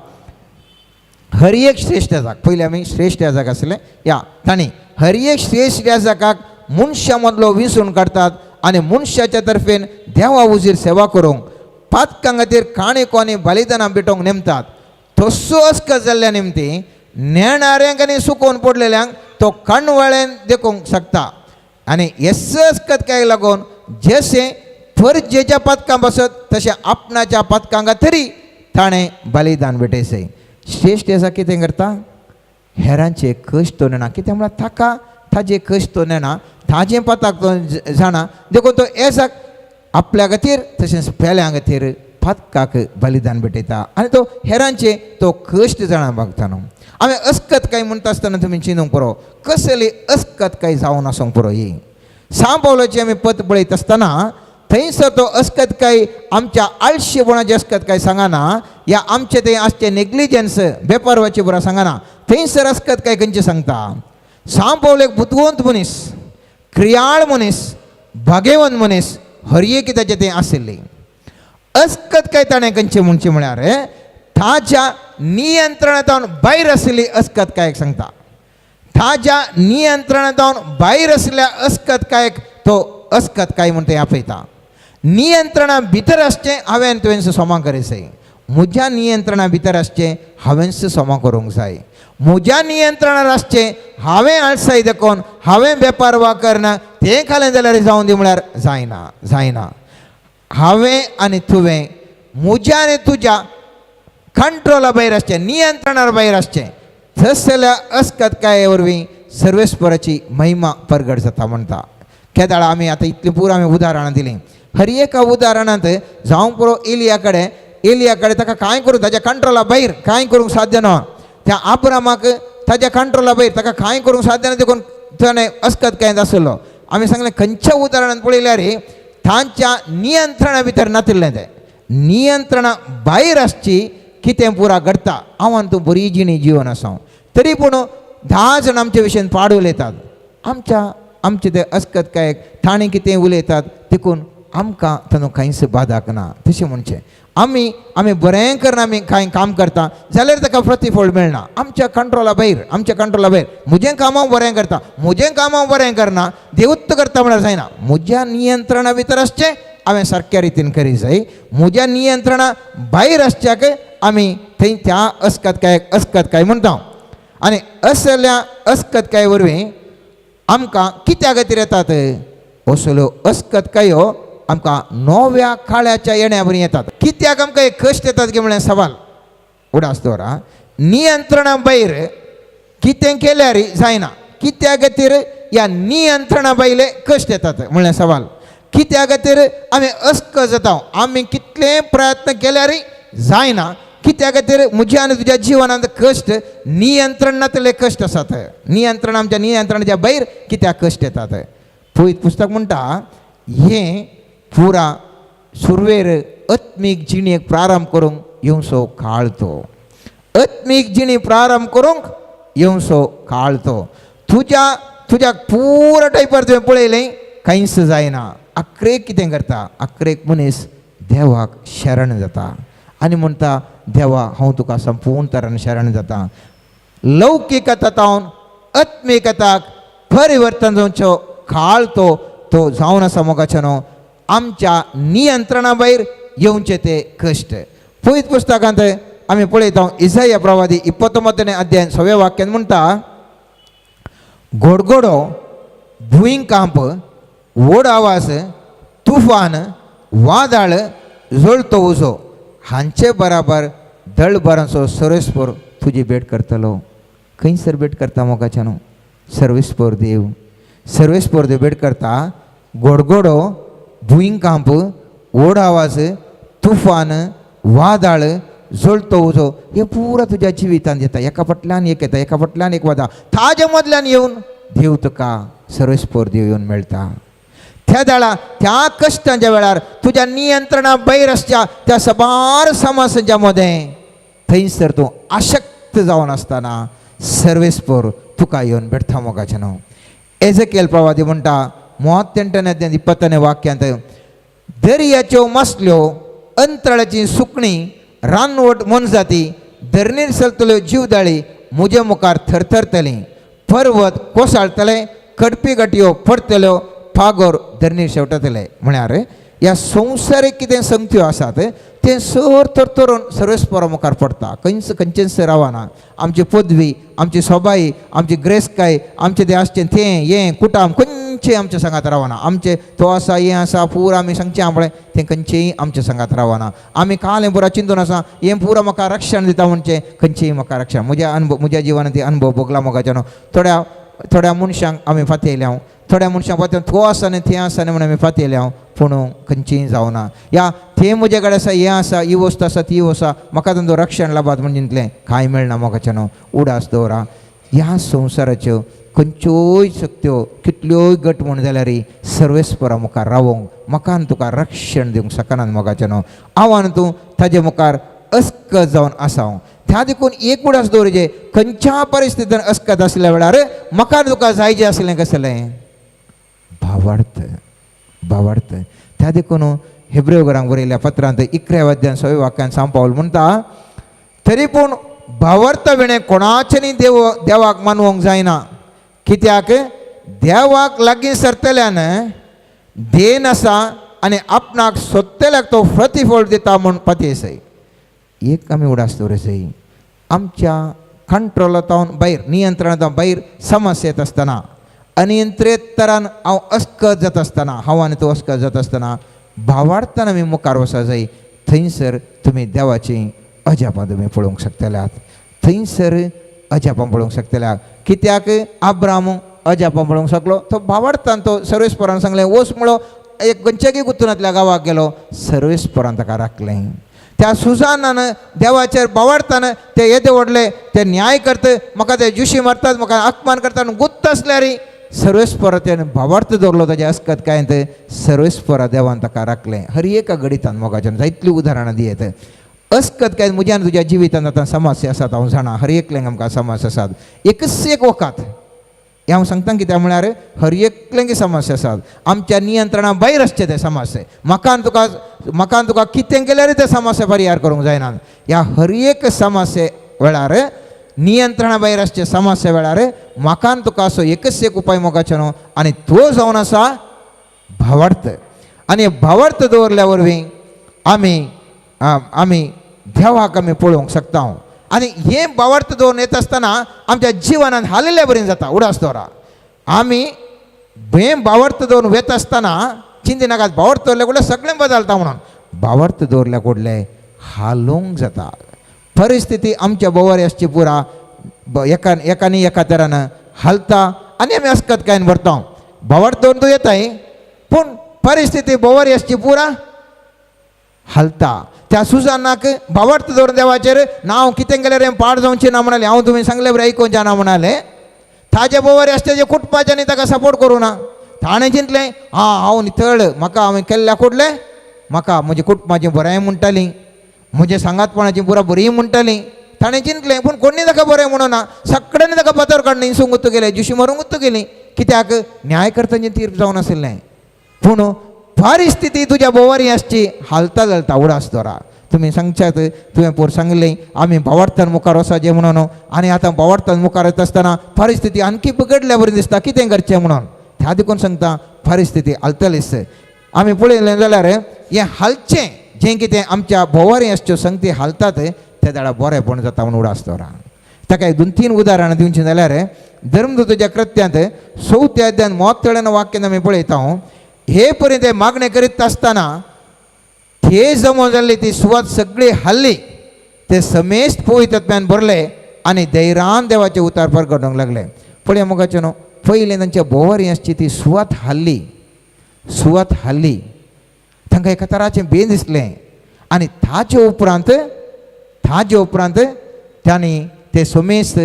हर एक श्रेश्ठ याजक, पयलीं आमी श्रेश्ठ याजक आसले या तांणी हर एक श्रेश्ठ याजकाक मनशां मदलो विंचून काडटात आनी मनशाच्या तर्फेन देवा उजीर सेवा करूंक पातकां खातीर काणयो आनी बलिदानां भेटोवंक नेमतात. तसो अस्कत जाल्ल्या निमती नेणाऱ्यांक आनी सुकोवन पडलेल्यांक तो कणवळ्यान देखूंक शकता. आनी येस अस्कत काय लागून जशें परजेच्या पातकां बसत तशें आपणाच्या पातकांक तरी ताणें बलिदान भेटयचें. श्रेश्ठ आसा कितें करता, हेरांचे कश्ट तो नेणा. कितें म्हळ्यार ताका ताजे कश्ट तो नेणा, ताजें पाताक तो जाणा, देखून तो एसाक आपल्या खातीर तशेंच पेल्यां खातीर पातकाक बलिदान भेटयता आनी तो हेरांचे तो कश्ट जाणा बागता न्हू. आमी अस्कत काय म्हणटा आसतना तुमी चिंतूंक पुरो, कसली अस्कत काय जावन आसूंक पुरो. ही सांव पावलाची आमी पत पळयत आसतना थंयसर तो अस्कतकाय आमच्या आळशेपणाची अस्कतकाय सांगना, या आमचे थंय आसचे नेग्लिजन्स बेपारवाचे पुरा सांगना. थंयसर अस्कतकाय खंयचे सांगता? सांव एक बुदवंत मनीस, क्रियाळ मनीस, भागेवंत मनीस हर एक ताचे थंय आशिल्ली. अस्कतकाय ताणें खंयचें म्हणचें म्हळ्यार ताज्या नियंत्रणांत भायर आशिल्ली अस्कतकायक सांगता. ताज्या नियंत्रणांत भायर आशिल्ल्या अस्कतकायक तो अस्कतकाय म्हण थंय आपयता. नियंत्रणा भितर आसचें हांवें तुवें सोमा करीत जाय. म्हज्या नियंत्रणा भितर आसचें हांवेंच सोमा करूंक जाय. म्हज्या नियंत्रणार आसचें हांवें आळसाय देखून हांवें वेपार वा करना तें खालें जाल्यार जावं दी म्हळ्यार जायना, जायना. हांवें आनी तुवें म्हज्या आनी तुज्या कंट्रोला भायर आसचें, नियंत्रणार भायर आसचें. तस जाल्यार अस्कतकाये वरवीं सर्वेस्पराची महिमा परगट जाता म्हणटा. केदाळा आमी आतां इतलीं पुरा आमी उदाहरणां दिलीं. हर एका उदाहरणांत जावं पुरो एलिया कडेन, एलिया कडेन ताका कांय करूं ताज्या कंट्रोला भायर कांय करूंक साध्य ना. त्या आब्रामाक ताज्या कंट्रोला भायर ताका कांय करूंक साध्य ना, देखून ताणें अस्कतकायेंत आसलो. आमी सांगलें खंयच्या उदाहरणांत पळयल्यार तांच्या नियंत्रणा भितर नातिल्लें, तें नियंत्रणा भायर आसची कितें पुरा घडटा. हांव आनी तूं बरी जिणी जिवन आसा तरी पूण 10 जाण आमचे विशयन पाड उलयतात. आमच्या आमचे ते अस्कतकायेक ताणें कितें उलयतात देखून आमकां तातूंत कांयच बादाक ना. तशें म्हणचें आमी आमी बरें करून आमी कांय काम करता जाल्यार ताका प्रतिफळ मेळना. आमच्या कंट्रोला भायर, आमच्या कंट्रोला भायर म्हजें काम हांव बरें करता, म्हजें काम हांव बरें करना, देवूच करता म्हळ्यार जायना. म्हज्या नियंत्रणा भितर आसचें हांवें सारक्या रितीन करी जाय. म्हज्या नियंत्रणा भायर आसच्याक आमी थंय त्या अस्कतकायेक अस्कतकाय म्हणटा. आनी असल्या अस्कतकाये वरवीं आमकां कित्या खातीर येतात असल्यो अस्कतकायो? आमकां नव्या काळाच्या येण्या वरवीं येतात. कित्याक आमकां एक कश्ट येतात की म्हळ्यार सवाल उडास दवरा. नियंत्रणा भायर कितें केल्यार जायना. कित्या खातीर ह्या नियंत्रणा भायले कश्ट येतात म्हळ्यार सवाल. कित्या खातीर आमी अस्क जाता? आमी कितले प्रयत्न केल्यार जायना. कित्या खातीर म्हज्या आनी तुज्या जिवनांत कश्ट नियंत्रण नातले कश्ट आसात? नियंत्रण आमच्या नियंत्रणाच्या भायर कित्याक कश्ट येतात? पवित्र पुस्तक म्हणटा हें पुरा सुरवेर आत्मीक जिणेक प्रारंभ करूंक येवचो काळ तो. आत्मीक जिणी प्रारंभ करूंक येवचो काळ तो. तुज्या तुज्या पुरा टायपार तुवें पळयलें कांयच जायना. आक्रेक कितें करता? आक्रेक मनीस देवाक शरण जाता आनी म्हणटा, देवा हांव तुका संपूर्ण तरान शरण जाता. लौकिकता आत्मिकताक परिवर्तन जावचो काळ तो तो जावन आसा मोगाचो न्हू. आमच्या नियंत्रणा भायर येवचे ते कश्ट पवित्र पुस्तकांत आमी पळयता. इसाया प्रवादी 29 अध्याय 6व्या वाक्यान म्हणटा, गोडगोडो, भुंयकांप, व्हड आवाज, तुफान, वादळ, जळतो उजो हांचे बराबर दळभरांचो सर्वेस्पोर तुजी भेट करतलो. खंयसर भेट करता मोगाच्या न्हू? सर्वेस्पोर देव, सर्वेस्पोर देव भेट करता. गोडगोडो, भुंयकांप, व्हड आवाज, तुफान, वादळ, जळतो उजो हे पुरा तुज्या जिवितांत येता. एका फाटल्यान एक येता, एका फाटल्यान एक वता. ताजे मदल्यान येवन देव तुका सर्वेस्पोर देव येवन मेळटा. त्या वेळा त्या कश्टांच्या वेळार तुज्या नियंत्रणा भायर आसच्या त्या सबार समासांच्या मदें थंयसर तूं आशक्त जावन आसतना सर्वेस्पोर तुका येवन भेटता मोगाचें न्हू. एझकेल प्रवादी म्हणटा 38ನೇ 20ನೇ वाक्यांत, दर्याच्यो मासल्यो, अंतराळाची सुकणीं, रानवट मोनजाती, धरणीर चलतल्यो जिवदाळी म्हजे मुखार थरथरतली. पर्वत कोसळतले, कडपी गटयो पडतल्यो, पागोर धरणीर शेवटतले. म्हळ्यार ह्या संवसारीक कितें संगत्यो आसात तें सर थरथरून सर्वेस्परा मुखार पडटा. खंयच खंयचेंच रावना. आमची पदवी, आमची सोबाई, आमची ग्रेसकाय, आमचें तें आसचें तें हें कुटाम खंयचें आमच्या सांगात रावना. आमचें तो आसा हें आसा पुरा आमी सांगचें आपणें तें खंयचेंय आमच्या सांगात रावना. आमी काल हें पुरा चिंतून आसा हें पुरा म्हाका रक्षण दिता म्हणचें खंयचेंय म्हाका रक्षण. म्हज्या अनुभव, म्हज्या जिवनांत अनुभव भोगला मोगाच्यानो. थोड्या थोड्या मनशांक आमी फातयल्या हांव, थोड्या मनशांक फातय तो आसा न्ही थंय आसा न्ही म्हणून आमी फातयल्या हांव, पूण खंयचीय जावना. या थंय म्हजे कडेन आसा हें आसा ही वस्तू आसा ती वस्तू आसा म्हाका तांचो रक्षण लाभात म्हण चिंतलें कांय मेळना मोगाच्यानो. उडास दवरा ह्या संवसाराच्यो खंयच्योय शक्त्यो कितल्योय गट म्हूण जाल्यार सर्वेस्परा मुखार रावोंक म्हाका आनी तुका रक्षण दिवंक शकनात मोगाचें न्हू. हांव आनी तूं ताजे मुखार अस्कत जावन आसा. त्या देखून एक उडास दवरचे, खंयच्या परिस्थितीन अस्कत आसल्या वेळार म्हाका आनी तुका जाय जें आसलें कसलें भावार्थ, भावार्थ. त्या देखून हेब्रेवरांक बरयल्ल्या पत्रांत 11व्या अध्यायान 6व्या वाक्यान सांव पावल म्हणटा, तरी पूण भावार्थ विणें कोणाच्यानी देवाक मानवंक जायना, कित्याक देवाक लागीं सरतल्यान देन आसा आनी आपणाक सोदतल्याक तो प्रतिफळ दिता म्हूण पातयेसय. एक आमी उडास दवरसय, आमच्या कंट्रोलांत भायर, नियंत्रणांत भायर समस्या येत आसतना, अनियंत्रीत तरान हांव अस्कत जाता आसतना, हांव आनी तूं अस्कत जाता आसतना भावार्थान आमी मुखार वचूंक जाय. थंयसर तुमी देवाचीं अजापां तुमी पळोवंक शकतल्यात, थंयसर अजापां पळोवंक शकतल्यात. कित्याक आब्राम अजापां पळोवंक शकलो, तो भावार्थान तो सर्वेस्परान सांगलें वच म्हणलो, एक खंयच्याकी गुतूनांतल्या गांवाक गेलो, सर्वेस्परान ताका राखलें. त्या सुजानान देवाचेर भावार्थान ते येदे व्हडले ते न्याय करता, म्हाका ते जुशी मारतात, म्हाका अपमान करतात, गुत्त आसल्यार सर्वेस्परा त्याने भावार्थ दवरलो, ताजे अस्कत काय ते सर्वेस्परा देवान ताका राखलें. हर एका घडितान मोगाच्यान जायतलीं उदाहरणां दियत. अस्कत काय म्हज्या आनी तुज्या जिवितांत आतां समस्या आसात, हांव जाणा हर एकल्यांक आमकां समस्या आसात. एकच एक वखद हें हांव सांगता, कित्याक म्हळ्यार हर एकल्यांक समस्या आसात, आमच्या नियंत्रणा भायर आसचे ते समस्या. म्हाका आनी तुका, म्हाका आनी तुका कितें केल्यार ते समस्या परिहार करूंक जायना. ह्या हर एक समस्ये वेळार, नियंत्रणा भायर आसचे समस्या वेळार म्हाका आनी तुका असो एकच एक उपाय मोगाचो न्हू, आनी तो जावन आसा भावार्थ. आनी भावार्थ दवरल्या वरवीं आमी आमी देवाक आमी पळोवंक शकता. आनी हें भावार्थ दवरून येता आसतना आमच्या जिवनांत हालिल्ल्या बरें जाता. उडास दवरा, आमी हें भावार्थ दवरून वेता आसतना चिंतिनाकात, भावार्थ दवरल्या कुडलें सगळें बदलता म्हणून. भावार्थ दवरल्या कुडलें हालोवंक जाता. परिस्थिती आमच्या बोवार आसची पुरा एका एकानी एका तरान हालता आनी आमी अस्कत कांय भरता. भावार्थ दवरून तूं येताय, पूण परिस्थिती बोवार आसची पुरा हालता. त्या सुजानाक भावार्थ दवरून देवाचेर ना हांव कितें केल्यार पाड जावचें ना म्हणाले, हांव तुमी सांगलें बरें आयकोवचें ना म्हणाले. ताजे बोवार आसचे जे कुटुंबाच्यांनी ताका सपोर्ट करूं ना, ताणें चिंतलें आं हांव नितळ, म्हाका हांवें केल्ल्या कुडलें म्हाका म्हजे कुटुंबाचें बरें म्हणटालीं, म्हजें सांगातपणाचीं पुरा बरीं म्हणटालीं. ताणें चिंतलें, पूण कोणी ताका बरें म्हणूं ना, सगळ्यांनी ताका फातर काडून हिंसूंक गुत्तू गेलें, जुशी मारूंक गुत्तू गेली. कित्याक न्यायकर्त्यांचें तीर्प जावन आशिल्लें. पूण परिस्थिती तुज्या बोवारी आसची हालता जालता. उडास दवरा, तुमी सांगच्यात, तुवें पोर सांगलें आमी भावार्थान मुखार वचपाचें म्हणून, आनी आतां भावार्थान मुखार येता आसतना परिस्थिती आणखी बिगडल्या बरी दिसता, कितें करचें म्हणून. त्या देखून सांगता परिस्थिती हालतलीच. आमी पळयलें जाल्यार हें हालचें जें कितें आमच्या भोवारी आसच्यो संगती हालतात ते दाडा बरेंपण जाता म्हणून उडास दवरा. ताका एक 2-3 उदाहरणां दिवचीं जाल्यार धर्मदूताच्या कृत्यांत 4थ्या अध्यायान 30 वाक्यान आमी पळयता, हे पर्यंत मागणें करीत आसतना ते जमो जाल्ली ती सुवात सगळी हाल्ली, ते समेस्त पवित्रत्म्यान भरले आनी धैर्यान देवाचे उतार परगटूंक लागले. पळय मोगाचें न्हू, पयलें तांच्या भोंवरी आसची ती सुवात हाल्ली, सुवात हाल्ली, तांकां एका तराचें बेन दिसलें आनी ताचे उपरांत, ताचे उपरांत तांणी ते समेस्त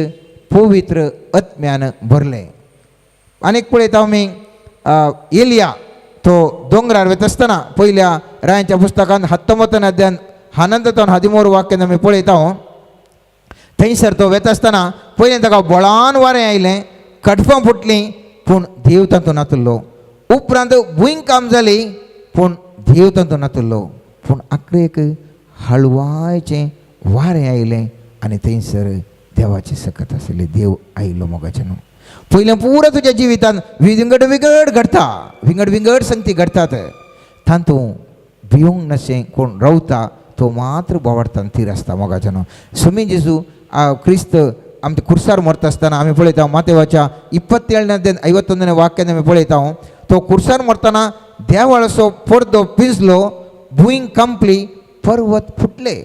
पवित्र आत्म्यान भरले. आनीक पळयता आमी एलिया तो दोंगरार वता आसतना पयल्या रायांच्या पुस्तकांत 19 अध्यायान 11 13 वाक्यान आमी पळयता, थंयसर तो वता आसतना पयलें ताका बळान वारें आयलें, कडफां फुटलीं, पूण देव तातूंत नातुल्लो. उपरांत भूंयकांप जाली, पूण देव तातूंत नातुल्लो. पूण आखरेक हळवायचें वारें आयलें आनी थंयसर देवाची सकत आशिल्ली, देव आयलो मोगाचें न्हू. पयलें पुरो तुज्या जिवितान विंगड विंगड घडटा, विंगड विंगड संगती घडटात, तातूंत भिवंक नाशें कोण रावता तो मात्र बोवाळटान थीर आसता मोगाचें न्हू. स्वामी जेजू क्रिस्त आमच्या खुर्सार मरता आसतना आमी पळयता, मातेवाच्या 27 51 वाक्यान आमी पळयता, तो खुर्सार मरतना देवाळाचो पडदो पिंजलो, भूंय कांपली, पर्वत फुटले.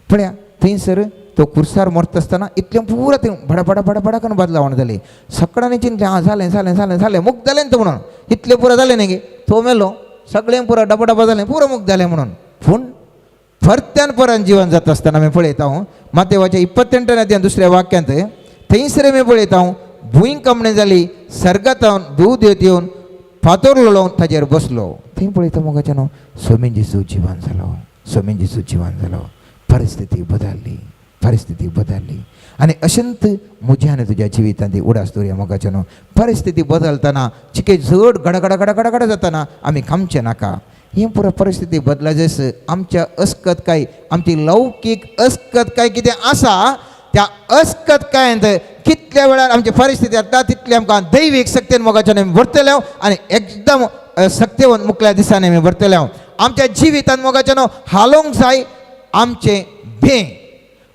पळया थंयसर तो खुर्सार मरता आसतना इतलें पुरो थंय बडा बडा बडा बडा करून बदलावण जाली. सगळ्यांनी चिंतलें आं जालें जालें जालें जालें मुक्त जालें न्ही म्हणून, इतलें पुरो जालें न्ही गे, तो मेलो सगळें पुरो डबा डबा जालें, पुरो मुक्त जालें म्हणून. पूण परत्यान परत जिवन जाता आसतना आमी पळयता, मातेवाच्या 28 अध्याय 2 वाक्यांत थंयसर आमी पळयता, भूंय कंपणी जाली, सर्गातावन दूद येवन फातोर लोळोवन ताजेर बसलो. थंय पळयता मोगाच्यानो, सोमीन जेजू जिवान जालो, सोमीन जेजू जिवान जालो. परिस्थिती बदलली, परिस्थिती बदलली. आनी अशेंत म्हज्या आनी तुज्या जिवितांत ती उडास दवरया मोगाच्यानो. परिस्थिती बदलतना, चिके जड गडगड गडगड गड जातना आमी खामचें नाका. ही पुरो परिस्थिती बदलाजेस आमच्या अस्कत काय, आमची लौकीक अस्कत काय कितें आसा, त्या अस्कत कायंत कितल्या वेळार आमची परिस्थिती येता तितली आमकां दैवीक शक्तीन मोगाच्यान आमी भरतले आनी एकदम शक्तेवन मुखल्या दिसांनी आमी भरतले. आमच्या जिवितांत मोगाच्यानो हालोवंक जाय आमचें भें,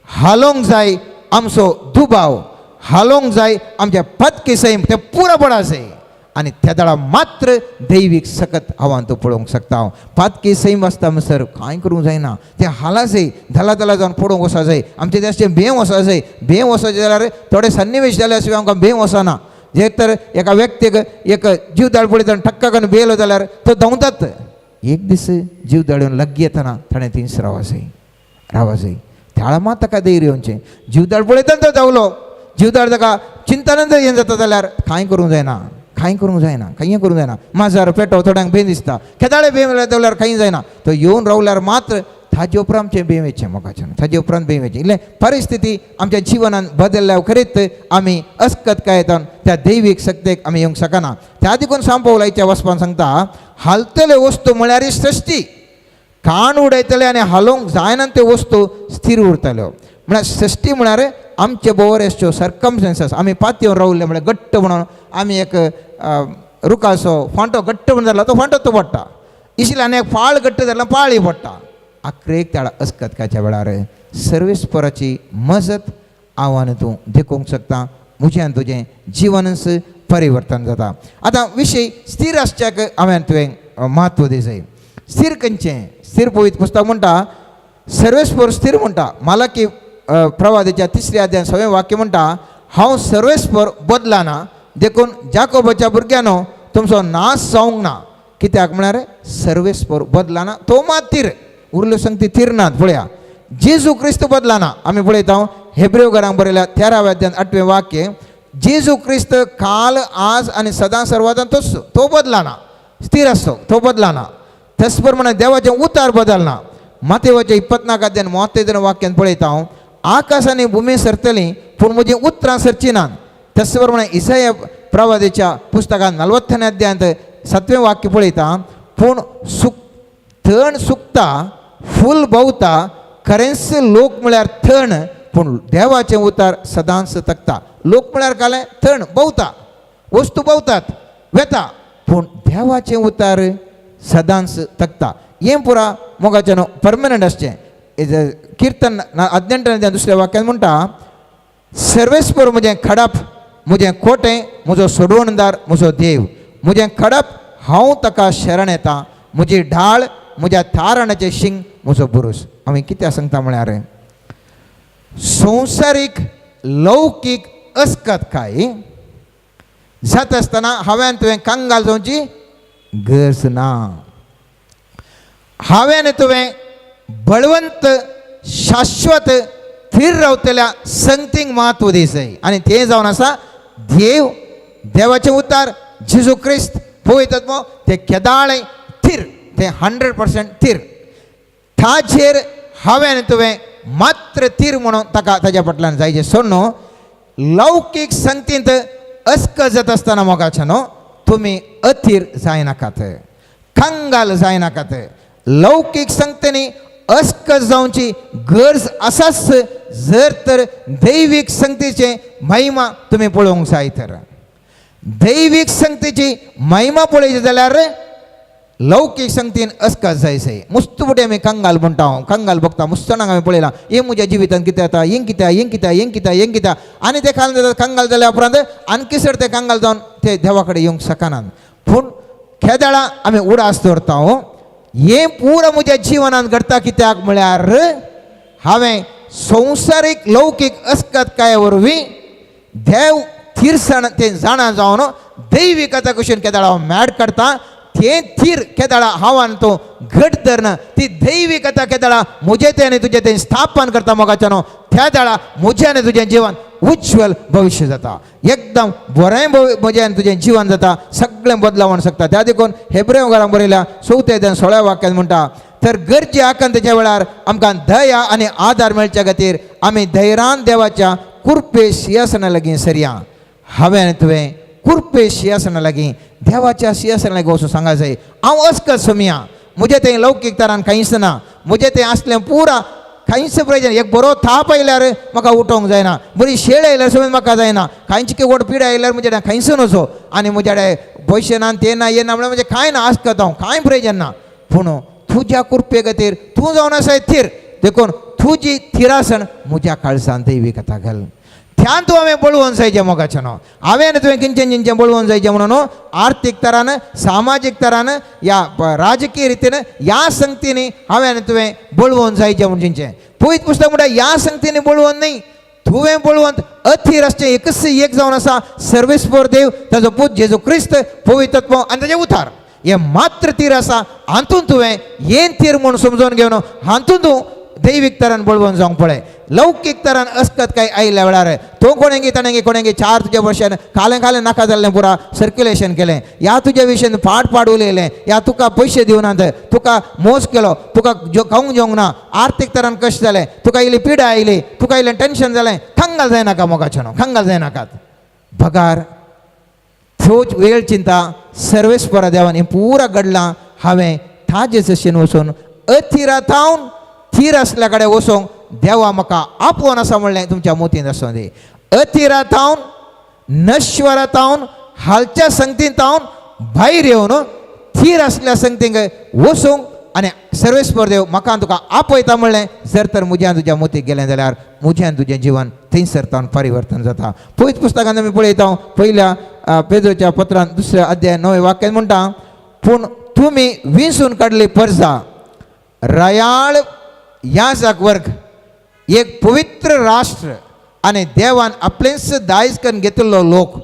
हालोवंक जाय आमचो दुबाव, हालोवंक जाय आमच्या पदकी सैम, तें पुरो पडा जाय. आनी त्या वेळार मात्र दैवीक सकत हांव तूं पळोवंक शकता. हांव पातकी सैम आसता म्हणसर कांय करूंक जायना, तें हाला जाय, धला धला जावन पडूंक वचो जाय. आमचे देशचें भंय वचो जाय. भंय वचोचें जाल्यार थोडे सन्निवेश जाल्या शिवाय आमकां भंय वचना. जे तर एका व्यक्तीक एक जीव दाळ पळयता, ठक्का करून भियेलो जाल्यार तो धांवतात. एक दीस जीव दाळ लागीं येतना ताणें थंयच रावा जाय, रावा जाय. त्याळा मात ताका धैर्य येवचें. जीवदाळ पळयतना तो धांवलो, जीवदाळ ताका चिंतनान हें जाता जाल्यार कांय करूंक जायना, कांय करूंक जायना, कांय करूंक जायना. माजार पेटो थोड्यांक भंय दिसता, केदाळे भंय जाल्यार कांय जायना. तो येवन रावल्यार मात्र ताजे उपरांत आमचें भंय वयचें मोगाच्यान, ताजे उपरांत भंय वयचें. इल्लें परिस्थिती आमच्या जिवनान बदलल्या खरीत आमी अस्कत काय येता त्या दैवीक शक्तेक आमी येवंक शकना. त्या देखून सांपवलायच्या वचपान सांगता, हालतल्यो वस्तू म्हळ्यार सृश्टी, कान उडयतले आनी हालोवंक जायना त्यो वस्तू स्थीर उरतल्यो. म्हळ्यार सृश्टी म्हळ्यार आमचे बरोबर सर्कमस्टन्सीस. आमी पातयेवन रावले म्हळ्यार घट्ट म्हणून आमी एक रुखाचो फांटो घट्ट म्हणून जालो, तो फांटो तो पडटा. इशिल्ले आनी एक फाळ घट्ट जाल्यार पाळी पडटा. आखरेक त्या अस्कतकाच्या वेळार सर्वेस्पराची मजत हांव आनी तूं देखूंक शकता. म्हजें आनी तुजें जिवनच परिवर्तन जाता. आतां विशय स्थीर आसच्याक हांवें तुवें म्हत्व दिसय. स्थीर खंयचें? स्थीर पवित्र पुस्तक म्हणटा, सर्वेस्पर स्थीर म्हणटा. मालाकी प्रवादाच्या तिसऱ्या अध्याय सवें वाक्य म्हणटा, हांव सर्वेस्पर बदलाना, देखून जाकोबाच्या भुरग्यानो तुमचो नाश जावंक ना. कित्याक म्हळ्यार सर्वेस्पर बदलाना, तो मात थीर, उरल्यो संगती थीर नात. पळया, जेजू क्रिस्त बदलाना. आमी पळयता हेब्रेव घरांक बरयल्या 13व्या अध्यायान 8वें वाक्य, जेजू क्रिस्त काल आज आनी सदां सर्वादान तोच, तो बदलाना, स्थिर आसतो, तो बदलाना. त्याच प्रमाणे देवाचें उतार बदलना. मातेवाचें 24 अध्यायान 35 वाक्यान पळयता हांव, आकाश आनी भुमी सरतली पूण म्हजीं उतरां सरची नात. त्याच प्रमाणे इसाया प्रवादेच्या पुस्तकान 40 अध्यायांत 7वें वाक्य पळयता, पूण सुक थण सुकता, फूल भोंवता, खरेंच लोक म्हळ्यार थण, पूण देवाचें उतार सदांच तकता. लोक म्हळ्यार कालें थण भोंवता, वस्तू भोंवतात वेता, पूण देवाचें उतार सदांच तकता. हें पुरा मोगाचें न्हू परमनंट आसचें. किर्तन 18 दुसऱ्या वाक्यान म्हणटा, सर्वेस्पर म्हजें खडप, म्हजें कोटें, म्हजो सोडवणदार, म्हजो देव, म्हजें खडप, हांव ताका शरण येता, म्हजी ढाळ, म्हज्या तारणाचें शिंग, म्हजो बुरूस. हांवें कित्याक सांगता म्हळ्यार संवसारीक लौकीक अस्कत काय जाता आसतना हांवें तुवें कंगाल जावची गरज ना. हांवें तुवें बळवंत शाश्वत थीर रावतल्या संगतींक म्हत्व दिसय. आनी तें जावन आसा देव, देवाचें उतार, जेजू क्रिस्त, पवित्र आत्मो. ते केदाळे थीर, ते 100% थीर. ताजेर हांवें तुवें मात्र थीर म्हणून ताका ताज्या फाटल्यान जायचें सोडून लौकीक संगतींत अस्क जाता आसतना मोगाच्या न्हू तुमी अथीर जायनाकात, कंगाल जायनाकात. लौकीक संगतींनी अस्क जावची गरज आसाच जर तर दैवीक संगतीचे महिमा तुमी पळोवंक जाय तर. दैवीक संगतीची महिमा पळयची जाल्यार लौकीक संगतीन अस्कत जाय जाय. मुस्त फुडें आमी कंगाल म्हणटा, हांव कंगाल बघता मुस्तणाक आमी पळयलां, हें म्हज्या जिवितांत कितें जाता, हें कित्याक, हें कित्याक, हें कित्याक, हें कित्याक. आनी ते खाल जाता कंगाल जाल्या उपरांत आणखी सर ते कंगाल जावन ते देवा कडेन येवंक शकनात. पूण केदळा आमी उडास दवरता, हें पुरो म्हज्या जिवनांत घडटा कित्याक म्हळ्यार हांवें संवसारीक लौकीक अस्कत काय वरवीं देव थिरसाण तें जाणा जावन दैवीक आतां कशेन केदाळा हांव मॅड करता, तें थीर केदाळा हांव आनी तो घट धरना, ती दैवीक आतां केदाळा म्हजें तें आनी तुजें तें स्थापन करता मोगाच्यानो, त्या दाळा म्हजें आनी तुजें जिवन उज्ज्वल भविश्य जाता, एकदम बरें म्हजें आनी तुजें जिवन जाता, सगळें बदलावण शकता. त्या देखून हेब्रेव घरांत बरयल्या 4 16 वाक्यान म्हणटा, तर गरजे आकांताच्या वेळार आमकां दया आनी आदार मेळच्या खातीर आमी धैर्यान देवाच्या कुर्पे शिंयासना लागीं सरया. हांवें आनी तुवें कुर्पे शिंयासना लागीं, देवाच्या शिंयासना लागीं वचून सांगा जाय, हांव अस्कत सोमया, म्हजें तें लौकीक तरान कांयच ना, म्हजें तें आसलें पुरा कांयच प्रयोजन. एक बरो थाप आयल्यार म्हाका उठोवंक जायना, बरी शेळ आयल्यार समेत म्हाका जायना, कांयच की व्हड पिडा आयल्यार म्हजे कांयच नजो, आनी म्हज्या कडेन पयशे ना, ते ना, हे ना, म्हणल्यार म्हजें कांय ना, आसकत हांव, कांय प्रयोजन ना. पूण तुज्या कृपे खातीर तूं जावन आसाय थीर, देखून तुजी थिरासण म्हज्या काळजान दैवी कथा घाल. ध्यान तूं हांवें बळवंत जायचें मोगाचें न्हू, हांवें आनी तुवें किंचें किंचें बळवंत जायचें म्हणून न्हू, आर्थीक तरान, सामाजीक तरान, या राजकीय रितीन, ह्या संगतींनी हांवें आनी तुवें बळवंत जायचें म्हूण चिंचें. पवित्र पुस्तक म्हणटा ह्या संगतींनी बळवंत न्ही, तुवें बळवंत अथीर आसचें एकच एक जावन आसा सर्वेस्पर देव, ताजो पूत जेजू क्रिस्त, पवित्रत्व आनी ताजें उतार, हें मात्र तीर आसा. हातूंत तुवें येन तीर म्हूण समजून घेवन हातूंत तूं दैवीक तरान बळवंत जावंक पळय. लौकीक तरान अस्कत काय आयिल्ल्या वेळार तो कोणेंगी ताणेंगी कोणेंगी चार तुज्या भशेन खालें खालें नाका जाल्लें पुरा सर्क्युलेशन केलें, ह्या तुज्या विशयन फाट फाट उलयलें, ह्या तुका पयशे दिवनात, तुका मोस केलो, तुका खावंक जेवंक ना, आर्थीक तरान कश्ट जालें, तुका इल्ली पिडा आयली, तुका इल्लें टेंशन जालें, खंगाल जायनाका मोगाचें न्हू, खंगाल जायनाकात. बगार थोच वेळ चिंता सर्वेस्परा देवान हें पुरा घडलां, हांवें ताजे जशेन वचून अथिरा थावन थीर आसल्या कडेन वचूंक देवा म्हाका आपोवन आसा म्हणलें तुमच्या मोतींत आसूं दी. अथिरा थावन, नश्वरा थावन, हालच्या संगतीन थावन भायर येवन थीर आसल्या संगतींक वचूंक आनी सर्वेस्पर देव म्हाका तुका आपयता म्हणलें जर तर म्हज्यान तुज्या मोतीक गेलें जाल्यार म्हज्यान तुजें जिवन थंयसर तावन परिवर्तन जाता. पयत पुस्तकांत आमी पळयता, पयल्या पेद्रोच्या पत्रान 2 अध्याय 9 वाक्यान म्हणटा, पूण तुमी विंचून काडली परजा, रयाळ याजक वर्ग, एक पवित्र राष्ट्र आनी देवान आपलेंच दायज करून घेतिल्लो लोक,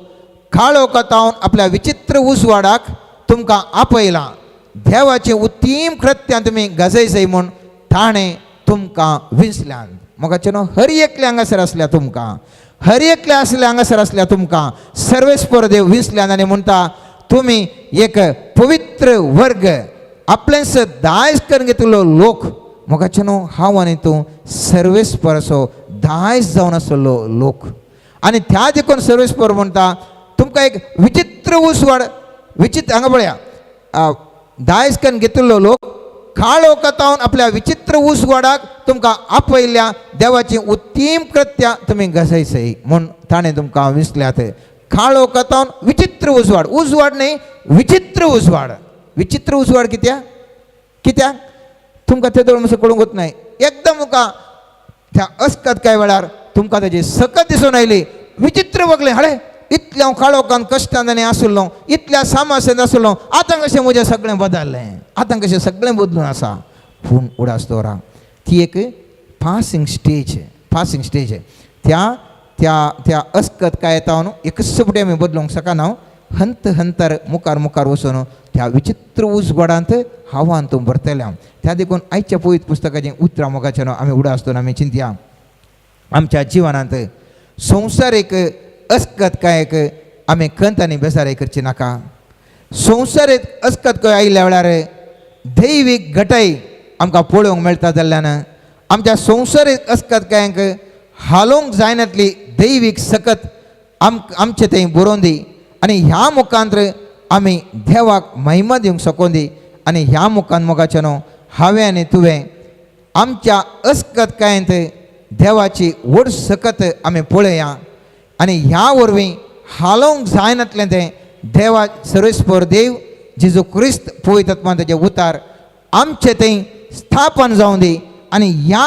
काळोखांत आपल्या विचित्र उजवाडाक तुमकां आपयलां, देवाचें उत्तीम कृत्यां तुमी गजयजय म्हूण ताणें तुमकां विंचल्यान. मोगाचें न्हू, हर एकले हांगासर आसल्या तुमकां, हर एकले आसले हांगासर आसल्या तुमकां सर्वेस्पर देव विंचल्यान आनी म्हणटा तुमी एक पवित्र वर्ग, आपलेंच दायज करून घेतिल्लो लोक. मोगाचें न्हू, हांव आनी तूं सर्वेस्पराचो दायज जावन आसलो लोक, आनी त्या देखून सर्वेस्पर म्हणटा तुमकां एक विचित्र उजवाड, विचित्र हांगा पळया, दायज करून घेतिल्लो लोक काळोखांत आपल्या विचित्र उजवाडाक तुमकां आपयल्ल्या देवाची उत्तीम कृत्यां तुमी घसयसय म्हूण ताणें तुमकां विंचल्यात. काळोखांत विचित्र उजवाड, उजवाड न्ही विचित्र उजवाड. विचित्र उजवाड कित्याक? कित्याक तुमकां ते दोळ मातसो कळूंक नाय, एकदम तुमकां त्या अस्कत कांय वेळार तुमकां ताजी सकत दिसून आयली, विचित्र बगलें, हाडे इतलें हांव काळोखान कश्टान आनी आशिल्लो, इतल्या सामास्यांत आशिल्लो, आतां कशें म्हजें सगळें बदल्लें, आतां कशें सगळें बदलून आसा. पूण उडास दवरा, ती एक पासिंग स्टेज, पासिंग स्टेज. त्या त्या त्या अस्कत काय येता न्हू, एकच फुडें आमी बदलूंक शकना, हंत हंतर मुखार मुखार वचून त्या विचित्र उजवाडांत हावान तूं भरतलें हांव. त्या देखून आयच्या पवित्र पुस्तकाचें उतरां मोगाचें न्हू आमी उडास दवरून आमी चिंतया, आमच्या जिवनांत संवसारीक अस्कत काय आमी खंत आनी बेजाराय करची नाका. संवसारीक अस्कत खंय आयिल्ल्या वेळार दैवीक घटाय आमकां पळोवंक मेळटा जाल्ल्यान आमच्या संवसारीक अस्कत कांयक हालोवंक जायनातली दैवीक सकत आमचे थंय बरोवन दी, आनी ह्या मुखांत आमी देवाक महिमा दिवंक शकून दी. आनी ह्या मुखान मोगाचें न्हू हांवें आनी तुवें आमच्या अस्कत कांयत देवाची व्हड सकत आमी पळया, आनी ह्या वरवीं हालोवंक जायनातलें तें देवा सर्वेस्पर देव जेजू क्रिस्त पवित्र आत्मा ताजे उतार आमचे थंय स्थापन जावं दी, आनी ह्या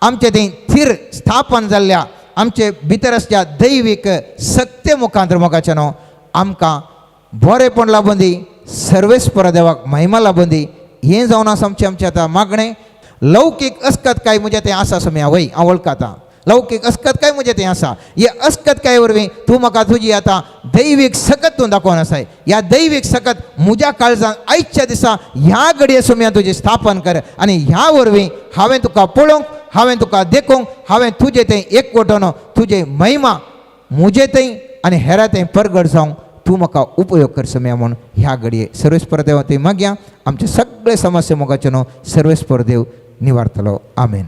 आमचे थंय थीर स्थापन जाल्ल्या आमचे भितर आसच्या दैवीक सक्ते मुखांत मोगाचें न्हू आमकां बरेपण लाबून दी, सर्वेस्पर देवाक महिमा लाबून दी. हें जावन आसा आमचें आमचें आतां मागणें. लौकीक अस्कत काय म्हजें तें आसा सम्या वय हांव वळखता, लौकीक अस्कत काय म्हजें तें आसा, हे अस्कत काय वरवीं तूं म्हाका तुजी आतां दैवीक सकत तूं दाखोवन आसाय, ह्या दैवीक सकत म्हज्या काळजान आयच्या दिसा ह्या घडये सोम्या तुजी स्थापन कर, आनी ह्या वरवीं हांवें तुका पळोवंक, हांवें तुका देखूंक, हांवें तुजें तें एकवटून तुजे महिमा म्हजे थंय आनी हेरा थंय परगट जावंक तूं म्हाका उपयोग कर सोम्या म्हूण ह्या घडये सर्वेस्पर देवा थंय मागया. आमचे सगळे समस्या मोगाचे न्हू सर्वेस्पर देव निवारतलो. आमेन.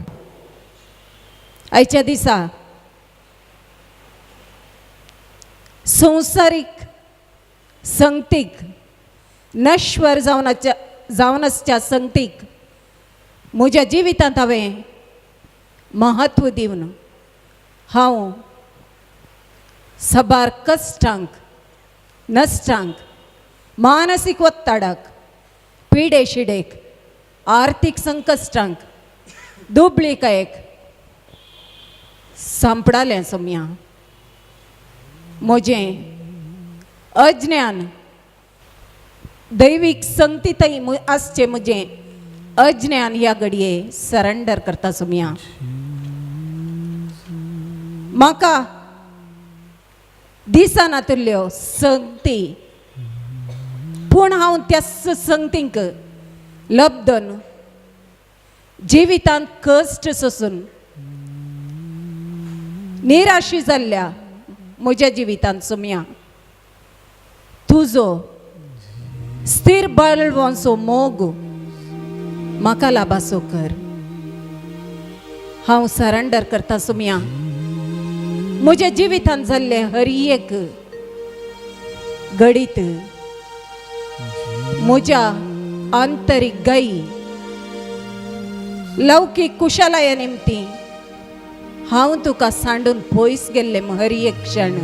आयच्या दिसा संवसारीक संगतीक नश्वर जावन आसच्या संगतीक म्हज्या जिवितांत हांवें म्हत्व दिवन हांव साबार कश्टांक नश्टांक मानसीक ಒತ್ತಡक पिडे शिडेक आर्थीक संकश्टांक दुबळीकायेक सांपडालें सोम्या. म्हजें अज्ञान दैवीक संगतीतय आसचें म्हजें अज्ञान ह्या घडये सरेंडर करता सोम्या. म्हाका दिसनातल्ल्यो संगती पूण हांव त्या संगतींक लब्धन जिवितांत कश्ट सोसून निराशी जाल्ल्या म्हज्या जिवितांत सोम्या तुजो स्थिर बळवंचो मोग म्हाका लाभासो कर. हांव सरेंडर करता सोम्या. म्हज्या जिवितांत जाल्लें हर एक घडीत म्हज्या आंतरीक गाई लौकीक कुशलाया निमती हांव तुका सांडून पयस गेल्लें हर एक क्षण.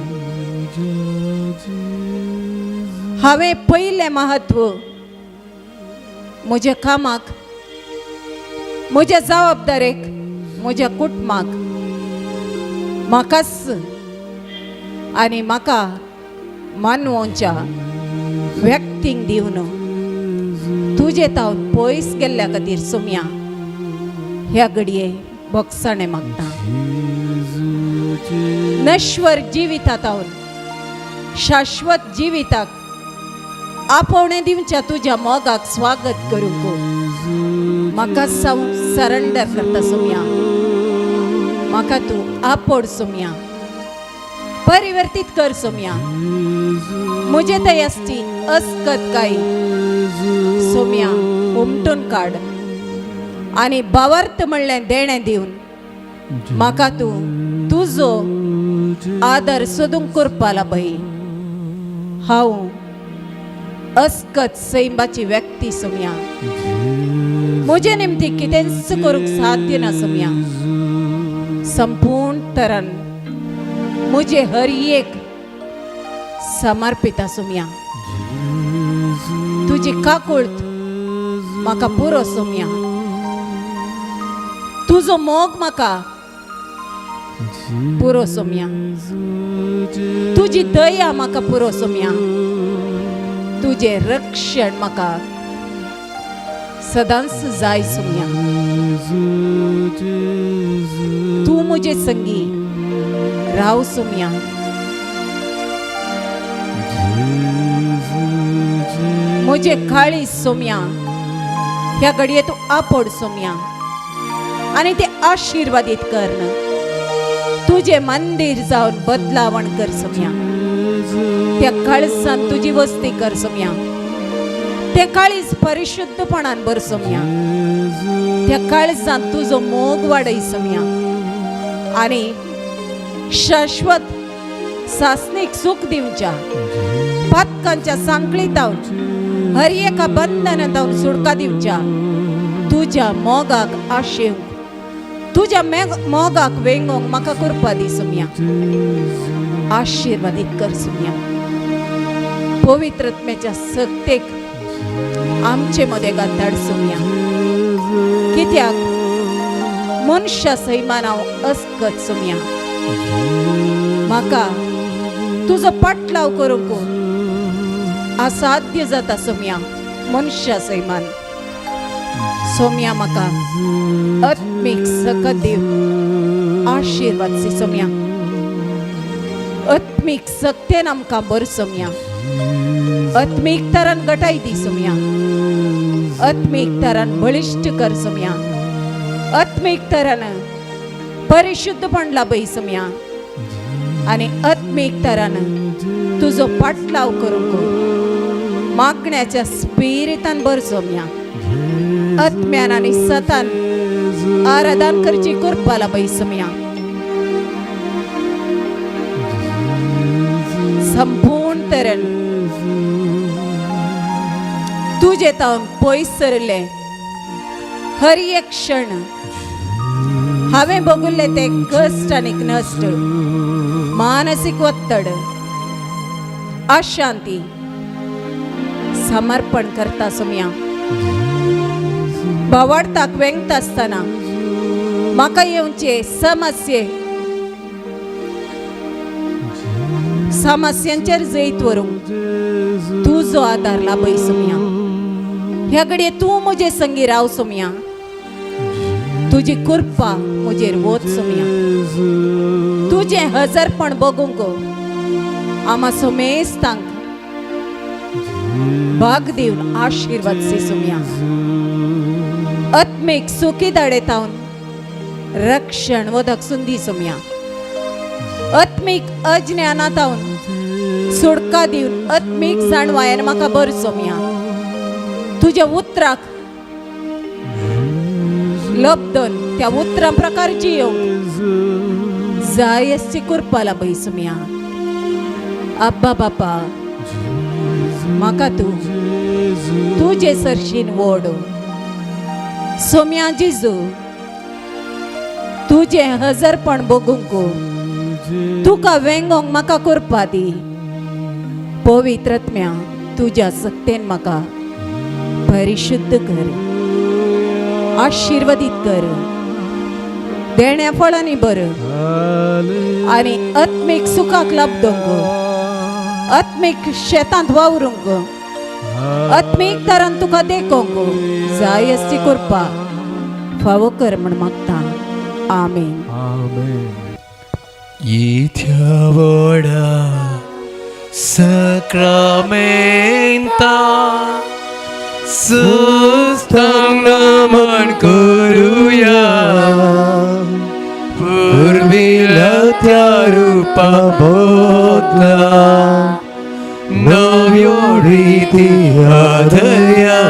हांवें पयलें म्हत्व म्हज्या कामाक म्हज्या जबाबदारेक म्हज्या कुटुंबाक म्हाकाच आनी म्हाका मानवोच्या व्यक्तींक दिवन तुजे तावन पयस गेल्ल्या खातीर सोम्या ह्या घडये बोगसाणें मागता. नश्वर जिविता तावन शाश्वत जिविताक आपोवणें दिवच्या तुज्या मोगाक स्वागत करूंक म्हाका साव सरेंडर करता सोम्या. म्हाका तूं आपोड सोम्या, परिवर्तीत कर सोम्या. म्हजे थंय आसची अस्कत काय सोम्या उमटून काड आनी भावार्थ म्हणलें देणें दिवन म्हाका तूं तुजो आदर सोदूंक करपाला बाई. हांव अस्कत सैमाची व्यक्ती सोम्या. म्हजे निमती कितेंच करूंक साध्य ना सोम्या. संपूर्ण तरान म्हजे हर एक समर्पित सोम्या. तुजी काकुळत म्हाका पुरो सोम्या. तुजो मोग म्हाका पुरो सोम्या. तुजी दया म्हाका पुरो सोम्या. तुजें रक्षण म्हाका सदांच जाय सोम्या. तूं म्हजे संगी राव सोम्या. म्हजे काळीज सोम्या ह्या घडये तूं आपोड सोम्या आनी ते आशिर्वादीत कर. तुजें मंदीर जावन बदलावण कर सोम्या. त्या काळजान तुजी वस्ती कर सोम्या. ते काळीज परिशुद्धपणान भर सोम्या. त्या काळजान तुजो मोग वाडय सोम्या आनी शाश्वत सासणीक सूख दिवच्या पातकांच्या सांकळीतावन हर एका बंधनातावन सुटका दिवच्या तुज्या मोगाक आशेवंक तुज्या मोगाक वेंगोवंक म्हाका कृपा दी सोम्या. आशिर्वादीत कर सोम्या. पवित्रत्म्याच्या सक्तेक आमचे मदें गाताड सोम्या. कित्याक मनशा सैमान हांव अस्कत सोम्या. म्हाका तुजो पाटलाव करूंक असाध्य जाता सोम्या. मनशा सैमान सोम्या म्हाका आत्मीक सकत दिव आशिर्वाद सी सोम्या. आत्मीक सक्तेन आमकां बर सोम्या. आत्मीक तरान गटाय दी सोम्या. आत्मीक तरान बळिश्ट कर सोम्या. आत्मीक तरान परिशुद्धपण लाभय सोम्या. आनी आत्मीक तरान तुजो पाटलाव करूंक मागण्याच्या स्पिरितान बर सोम्या. आत्म्यान आनी सतान आराधन करची कृपा लाभय सोम्या. संपूर्ण तरेन तुजे तावन पयस सरले हर एक क्षण हांवें बगुल्ले ते कश्ट आनी नश्ट, मानसीक ಒತ್ತಡ, अशांती समर्पण करता सोम्या. भावार्थाक वेंगता आसतना म्हाका येवचे समस्ये समस्यांचेर जैत व्हरूंक तुजो आदार लाभय सोम्या. ह्या घडये तूं म्हजे संगी राव सोम्या. तुजी कृपा म्हजेर वत सोम्या. तुजें हजरपण बगूंक आमा सोमेस्तांक भाग दिवन आशिर्वाद सी सोम्या. आत्मीक सुखी दाडेतावन रक्षण वदक सुंदी सोम्या. आत्मीक अज्ञानातावन सुडका दिवन आत्मीक जाणवायन म्हाका बर सोम्या. तुज्या उतराक लब्दन त्या उतरां प्रकार जियोंक जाय आसची कृपा लाभय सोम्या. आब्बा बापा, म्हाका तूं तुजे सरशीन वोड सोम्या. जिजू, तुजें हजरपण बगूंक तुका वेंगोंक म्हाका कृपा दी. पवित्रत्म्या तुज्या सक्तेन म्हाका परिशुद्ध कर, आशिर्वादीत कर, देण्या फळांनी बर आनी आत्मीक सुखाक लाभदोंक, आत्मीक शेतांत वावरूंक, आत्मीक तरान तुका देखोंक जाय आसची कृपा फावो कर म्हण मागता. आमेन. इथ्या व्हडा सक्रामेंता सुस्तांग नमन करूया, पुर्विल्या त्या रुपा बदला नव्यो रिती आदया,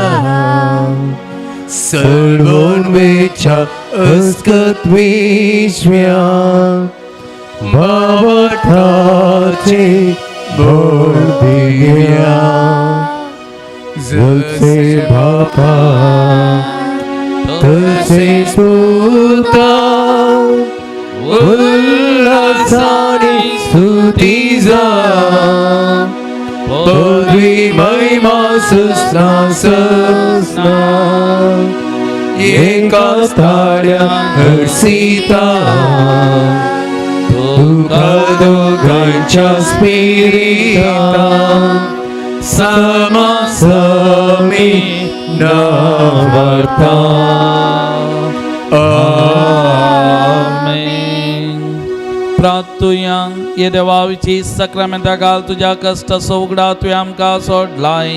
सळवून वेच्या अस्कत विश्व्या भावार्थाचे बोल दिया. जसे बापा तसे सुता उल्हासाने स्तुती जा, पदवी महिमा ससना ससना एका ताळ्या हर्षिता, तुका दोघांच्या स्पिरिता समासमी नवर्ता. आमेन. प्रार्थुया. ये देवाची सक्रामेंता घाल तुज्या कश्टाचो उगडा तुवें आमकां सोडलाय.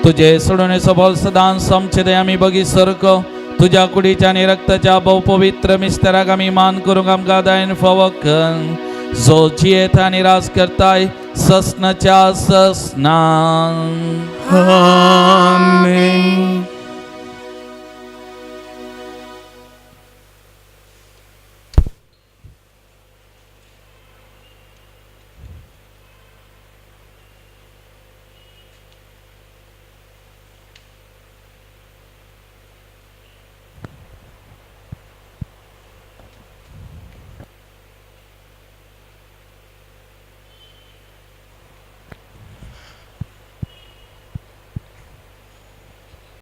तुजे सोडून सबल सदां समचे ते आमी बगी सरको तुज्या कुडीच्या आनी रक्ताच्या भोव पवित्र मिस्तराक आमी मान करूंक आमकां दायन फावो कर, जो जियेता आनी राज करताय ससनाच्या ससना. आमेन.